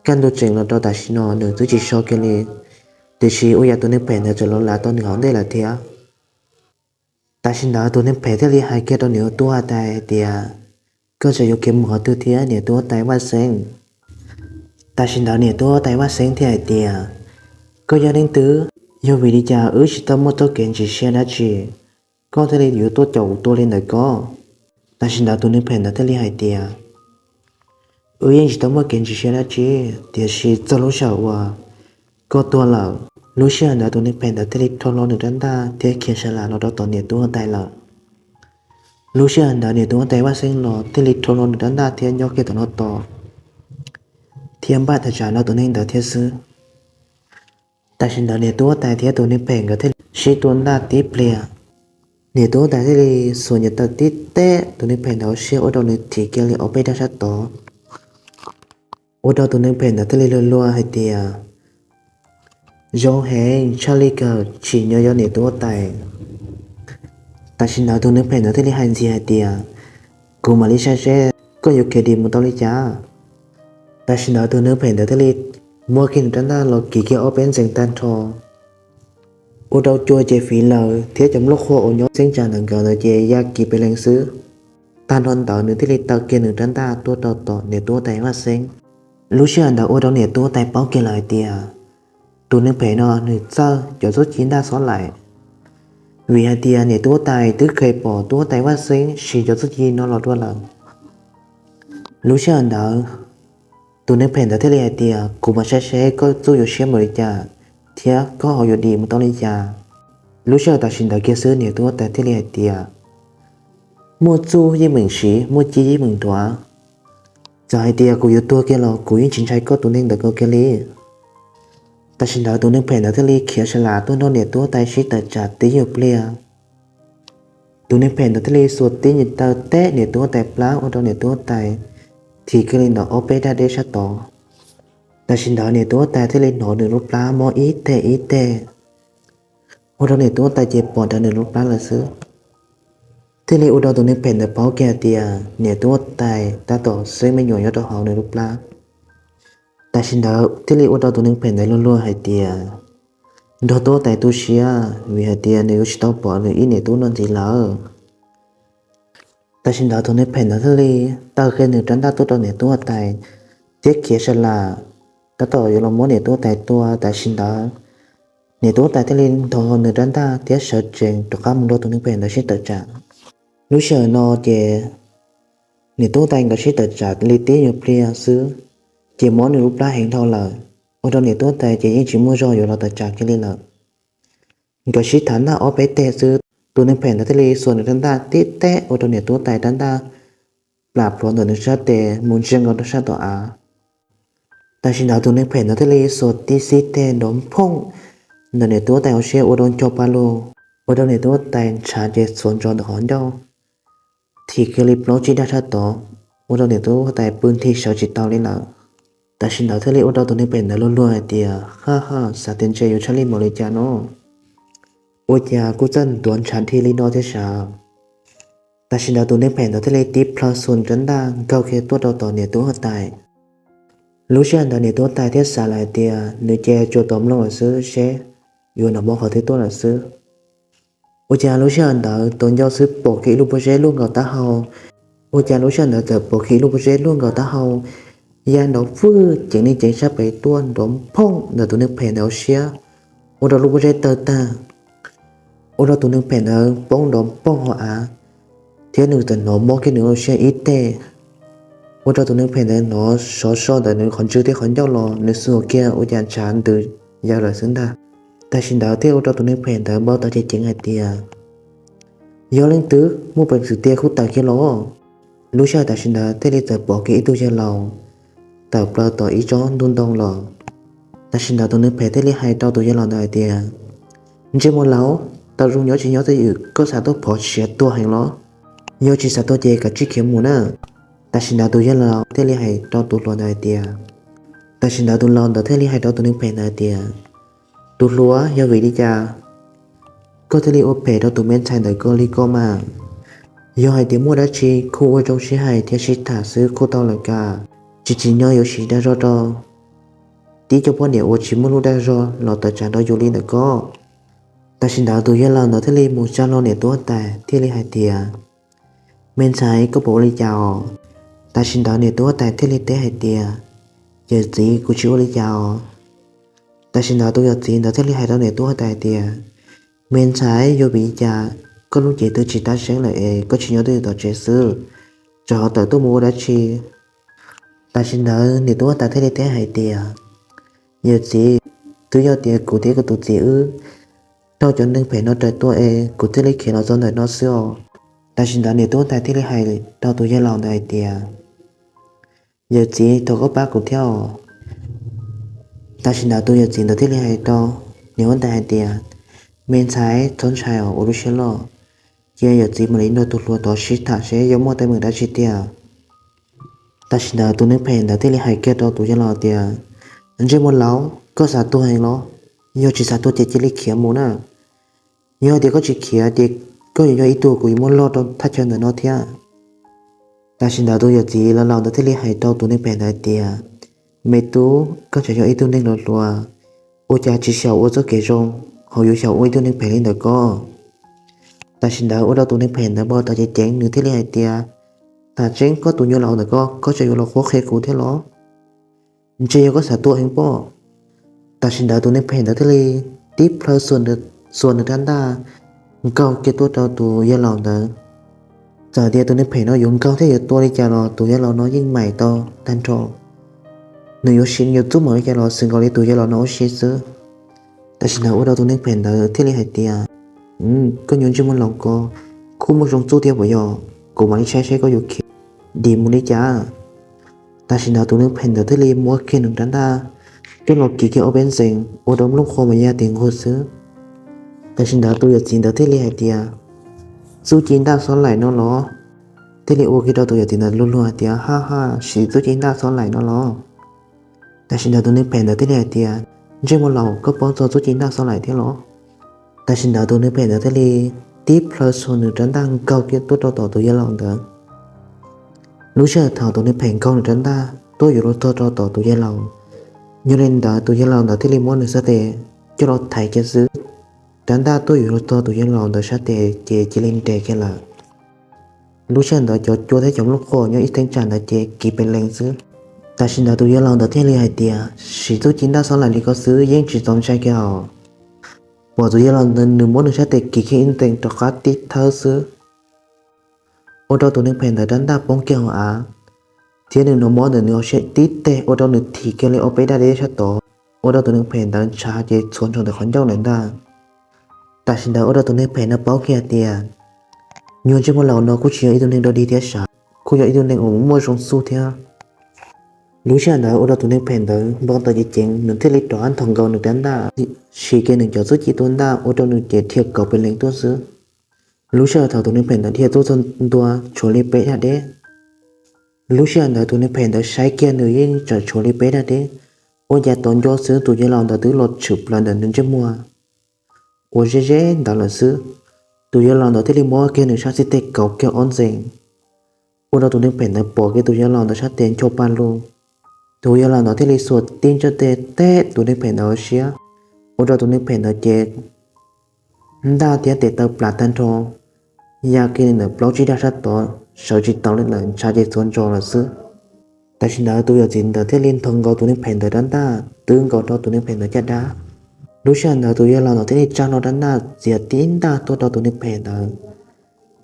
kaj ntug tseem los rau tam sim no nws twb tsis so kiag li, tiam sis ua cas tus neeg phem ntawd txawm los lav tau nws hauv ntej lawm thiab. Tam sim ntawd tus neeg phem thiaj li hais kiag rau niam tub huab tais hais tias, koj tseem yuav khiav mus qhov twg thiab niam tub huab tais Vaj Xeeb? Tam sim ntawd niam tub huab tais Vaj Xeeb thiaj hais tias, koj yog leej twg? Yog vim li cas wb tsis tau muaj txoj kev ntsis siab dab tsi, koj thiaj li yuav tuaj caum kuv tua li ntawd ko? Tam sim ntawd tus neeg phem ntawd thiaj li hais tias, wb yeej tsis tau muaj kev ntsis siab dab tsi, tiam sis txog lub sij hawm uas koj tuag lawm. Lub sij hawm ntawd tus neeg phem ntawd thiaj li rho hlo nws rab ntaj thiab khiav sa las los rau tom niam tub huab tais lawm. Lub sij hawm ntawd niam tub huab tais Vaj Xeeb los thiaj li rho hlo nws rab ntaj thiab nyob kiag tom no tos. thiab npaj thaj tsam rau tus neeg ntawd thiab xwb. Tam sim ntawd niam tub huab tais thiab tus neeg phem nkawd thiaj li sib tua ntaj tib pliag. Niam tub huab tais thiaj li xuas nyiaj taw tib teb tus neeg phem ntawd hauv siab ua rau nws thim kiag li ob peb dag sab tod. Ua rau tus neeg phem ntawd thiaj li luag luag hais tias, zoo heev, tshaj li kawg, tsim nyog yog niam tub huab tais. Tam sim ntawd tus neeg phem ntawd thiaj li hais ntxiv hais tias, kuv mam li saib seb koj yuav khiav dim mus tau li cas. Tam sim ntawd tus neeg phem ntawd thiaj li muab kiag nws rab ntaj los kiv kiag ob peb ntxees tag nrho, ua rau cua ces fiv lawm thiab cov nplooj qhuav uas nyob txeeb tsam ntawm nkawd ntawd ces ya kiv pes lees xwb. Tag nrho ntawd nws thiaj li taw kiag nws rab ntaj tuaj rau tom niam tub huab tais vaj xeeb. Lub sij hawm ntawd ua rau niam tub huab tais paub kiag lawm hais tias tus neeg phem no nws txawj cov txuj ci ntaj xob laim, vim hais tias niam tub huab tais twb kheev pom tub huab tais vaj xeeb siv cov txuj ci no los dua lawm. Lub sij hawm ntawd tus neeg phem ntawd thiaj li hais tias, kuv mam saib seb koj txuj yuav siab npaum li cas thiab koj ho yuav dim mus tau li cas. Lub sij hawm tam sim ntawd kiag xwb niam tub huab tais thiaj li hais tias, muaj txuj yeej meem siv, muaj ci yeej meem ntuav. Txawm hais tias kuv yuav tuag kiag los kuv yeej tsis ntshai koj tus neeg ntawd kiag li. Tam sim ntawd tus neeg phem ntawd thiaj li khiav sa las tuaj nrog niam tub huab tais sib tawm tsam tib nyuag pliag. Tus neeg phem ntawd thiaj li xuas tib nyuag taw teb niam tub huab tais plab ua rau niam tub huab tais thim kiag li ntawm ob peb dag deb sab tod. Tam sim ntawd niam tub huab tais thiaj li hnov nws lub plab mob ib teg ib teg, ua rau niam tub huab tais ces pom ntawm nws lub plab lawm xwb. Thiaj li ua rau tus neeg phem ntawd paub kiag hais tias niam tub huab tais tab tom xeeb me nyuam nyob rau hauv nws lub plab. Tam sim ntawd thiaj li ua rau tus neeg phem ntawd luag luag hais tias, nrog tub huab tais tu siab vim hais tias nws yuav tsis tau pom nws ib niam tub no ntxiv lawm. Tam sim ntawd tus neeg phem ntawd thiaj li taw kiag nws rab ntaj tuaj rau niam tub huab tais thiab khiav sa las tab tom yuav los muab niam tub huab tais tua. Tam sim ntawd niam tub huab tais thiaj li ntho nws rab ntaj thiab sawv tsees rov qab mus nrog tus neeg phem ntawd sib tawm tsam. Lub sij hawm no ces niam tub huab tais nkawd sib tawm tsam li tib nyuag pliag xwb, ces mob nws lub plab heev dhau lawm, ua rau niam tub huab tais ces yeej tsis muaj zog yuav los tawm tsam kiag li lawm. Nkawd sib tham ntaj ob peb teg xwb, tus neeg phem ntawd thiaj li xuas nws rab ntaj tib teb ua rau niam tub huab tais rab ntaj plam plhuav ntawm nws sab tes mus ntsia nkaus rau sab tom av. Tam sim ntawd tus neeg phem ntawd thiaj li xuas tib xib teg nrov nphooj ntawm niam tub huab tais hauv siab ua rau nco pa lug, ua rau niam tub huab tais ntshav ces txhuav ntsos ntawm qhov ncauj, thim kiag li plaub tsib dag sab tod, ua rau niam tub huab tais pw nthi sawv tsis tau li lawm. Tam sim ntawd thiaj li ua rau tus neeg phem ntawd luag luag hais tias, ha ha, xav tias ntshe yuav tshaj lij npaum li cas no, ua cas kuj txawj ntuav ntshav dhi li no thiab sav. Tam sim ntawd tus neeg phem ntawd thiaj li tib plhaw xuas rab ntaj nkaug kiag tuaj rau tom niam tub huab tais. Lub sij hawm ntawd niam tub huab tais thiaj xav lawm hais tias nws ces tsuas tos mloog lawm xwb seb yuav hnov mob qhov twg tuaj lawm xwb. Ua cas lub sij hawm ntawd tus ncauj xwb pom kiag ib lub pob zeb luaj nkaus taub hau. Ua cas lub sij hawm ntawd txawm pom kiag ib lub pob zeb luaj nkaus taub hau ya nrov vwj ceev li ceev sab pem tuaj nrov nphooj ntawm tus neeg phem ntawd hauv siab, ua rau lub pob zeb tawg tag, ua rau tus neeg phem ntawd poob nrov nphooj hauv av, thiab nws txawm hnov mob kiag nws lub siab ib teg, ua rau tus neeg phem ntawd hnov sov so ntawm nws qhov ntswg thiab qhov ncauj los nws xuas kiag ua cas ntshav ntws ya lawm xwb ntag. Tam sim ntawd thiaj ua rau tus neeg phem ntawd npau taws ceev ceev hais tias, yog leej twg muaj peev xwm tiag kuj tawm kiag los. Lub sij hawm tam sim ntawd thiaj li txawm pom kiag ib tug yawg laus tawm plaws tom ib tsob ntuj ntoo los. Tam sim ntawd tus neeg phem thiaj li hais rau tus yawg laus ntawd hais tias, ntsej muag laus, tau zoo nyob tsis nyob twj ywm, koj xav tuaj phov siav tuag heev los? Yog tsis xav tuag ces kav tsij khiav mus na. Tam sim ntawd tus yawg laus thiaj li hais rau tus hluas ntawd hais tias, tam sim ntawd tus laus ntawd thiaj li hais rau tus neeg phem ntawd hais tias, tus hluas, yog vim li cas koj thiaj li ua phem rau tus me ntxhais ntawm koj li ko mas? Yog hais tias muaj dab tsi kuj ua zoo sib hais thiab sib tham xwb kuj tau lawm, kav tsis tsim nyog yuav siv dag zog rau tib co poj niam uas tsis muaj lub dag zog los tawm tsam rau yus li ntawm koj. Tam sim ntawd tus yawg laus ntawd thiaj li mus tsa hlo niam tub huab tais thiaj li hais tias, me ntxhais, koj puas ua li cas os? Tam sim ntawd niam tub huab tais thiaj li teb hais tias, yawm txiv, kuv tsis ua li cas os. Tam sim ntawd tus yawm txiv ntawd thiaj li hais rau niam tub huab tais hais tias, me ntxhais, yog vim li cas koj lub cev twb tsis tab seeb lawm es koj tsis nyob twj ywm tom tsev xwb, tseem ho tawm tuaj mus ua dab tsi? Tam sim ntawd niam tub huab tais thiaj li teb hais tias, yawm txiv, twb yog tias kuv thiab kuv tus txiv wb raug cov neeg phem no raws tua es kuv thiaj li khiav los txog ntawm no xwb os. Tam sim ntawd niam tub huab tais thiaj li hais rau tus yawg laus ntawd hais tias, yawm txiv, thov koj pab kuv thiab os. Tam sim ntawd tus yawm txiv ntawd thiaj li hais rau niam huab tais hais tias, me ntxhais, txhob ntshai os, ua lub siab loj, cia yawm txiv mam li nrog tus hluas tod sib tham seb yuav muaj teeb meem dab tsi tiag. Tam sim ntawd tus neeg phem ntawd thiaj li hais kiag rau tus yawg laus tias, ntsej muag laus, koj xav tuag heev los? Yog tsis xav tuag ces cia li khiav mus na. Yog hais tias koj tsis khiav ces koj yuav yog ib tug kuv yuav muab log rau thaj chaw ntawm no thiab. Tam sim ntawd tus yawm txiv laus laus ntawd thiaj li hais rau tus neeg phem ntawd hais tias, me tub, koj tseem yog ib tug neeg hluas hluas, ua cas tsis xyaum ua txoj kev zoo, ho yuav xyaum ua ib tug neeg phem li ntawm koj? Tam sim ntawd ua rau tus neeg phem ntawd npau taws ceev ceev, nws thiaj li hais tias, tam tseeb koj tus nyuag laus ntawm koj, koj tseem yuav los qhuab qhia kuv thiab los? Ntshe yog koj xav tuag heev pob. Tam sim ntawd tus neeg phem ntawd thiaj li tib plhaw xuas nws rab ntaj nkaug kiag tuaj rau tus yawg laus ntawd. Txawm tias tus neeg phem no yuav nkaug thiab yuav tua li cas los tus yawg laus no yeej maim tau tag nrho. Nws yuav siv nws cov txuj maum li cas los xwm nkaus li tus yawg laus no ua si xwb. Tam sim ntawd ua rau tus neeg phem ntawd thiaj li hais tias, koj nyuag ntsej muag laus ko, kuj muaj zoo txuj thiab puas yog? Kuv mam li saib saib koj yuav khiav dim mus li cas. Tam sim ntawd tus neeg phem ntawd thiaj li muab kiag nws rab ntaj coj los kiv kiag ob peb ntxees ua rau nplooj qhuav mas ya tis nquag xwb. Tam sim ntawd tus yawm txiv ntawd thiaj li hais tias, txuj ci ntaj xob laim no los? Thiaj li ua kiag rau tus yawm txiv ntawd luag luag hais tias, ha ha, siv txuj ci ntaj xob laim no los? Tam sim ntawd tus neeg phem ntawd thiaj li hais tias, ntsej muag laus, koj paub txog txuj ci ntaj xob laim thiab los? Tam sim ntawd tus neeg phem ntawd thiaj li tib plhaw xuas nws rab ntaj nkaug kiag tuaj rau tom tus yawg laus ntawd. Lub sij hawm thaum tus neeg phem nkaug nws rab ntaj tuaj yuav luag txog rau tom tus yawg laus, yog li ntawd tus yawg laus ntawd thiaj li muab nws sab tes coj los thaiv kiag xwb. Rab ntaj tuaj yuav luag txog tus yawg laus ntawd sab tes ces cia li nres kiag lawm. Lub sij hawm ntawd cov cua thiab cov nplooj qhuav nyob ib theeb tsam ntawd ces kiv pes lees xwb. Tam sim ntawd tus yawg laus ntawd thiaj li hais tias, siv txuj ci ntaj xob laim li ko xwb yeej tsis txaus ntshai kiag os. Pom tus yawg laus ntawd nws muab nws sab tes kiv kiag ib ntees rov qab tib thawb xwb, ua rau tus neeg phem ntawd rab ntaj poob kiag hauv av, thiab nws hnov mob ntawm nws hauv siab tib teg ua rau nws thim kiag li ob peb daj deb sab tod, ua rau tus neeg phem ntawd ntshav ces txhuav nrho ntawm qhov ncauj lawm ntag. Tam sim ntawd ua rau tus neeg phem no paub kiag tias, nyuag ntsej muag laus no kuj tsis yog ib tug neeg dog dig thiab sav, kuj yog ib tug neeg uas muaj zoo xub thiab. Lub sij hawm ntawd ua rau tus neeg phem ntawd npau taws ceev ceev, nws thiaj li rov qab nthos nkaus nws rab ntaj, siv kiag nws cov txuj ci tua ntaj ua rau nws ces dhia kaum pes lees tuaj xwb. Lub sij hawm thaum tus neeg phem ntawd dhia tuaj txog ntua tshuav li peb daj deb. Lub sij hawm ntawd tus neeg phem ntawd saib kiag nws yeej tseem tshuav li peb daj deb, ua cas tos nco xwb tus yawg laus ntawd twb los tshwm plaws ntawm nws ntsej muag uas ze ze ntawd lawm xwb. Tus yawg laus ntawd thiaj li muab kiag nws sab xib teg kauv kiag ob ntxees, ua rau tus neeg phem ntawd pom kiag tus yawg laus ntawd sab tes ncho pa lug. Tus yawg laus ntawd thiaj li xuas tib ntsaj tes teb tus neeg phem ntawd siab, ua rau tus neeg phem ntawd ces ntaj thiab tes taw plam tag nrho, ya kiag li ntawm plaub tsib daj sab tod, sawv tsis tau li lawm, ntshav ces txhuav ntsos lawm xwb. Tam sim ntawd tus yawm txiv ntawd thiaj li nthos nkaus tus neeg phem ntawd rab ntaj, twb nkaus rau tus neeg phem ntawd caj dab. Lub sij hawm ntawd tus yawg laus ntawd thiaj li tsa hlo rab ntaj txiav tib ntaj tuaj rau tus neeg phem ntawd.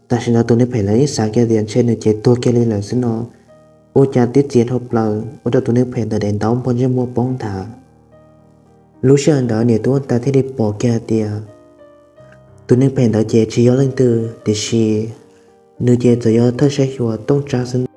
Tam sim ntawd tus neeg phem ntawd yeej xav kiag tias ntshe nws ces tuag kiag li lawm xwb no, ua cas twb txiav dhau plaws ua rau tus neeg phem ntawd daim ntaub npog ntsej muag poob nthav. Lub sij hawm ntawd niam tub huab tais thiaj li pom kiag tias tus neeg phem ntawd ces tsis yog leej twg, tiam sis nws ces txawm yog thawj saib xyuas Tooj Tsab xwb.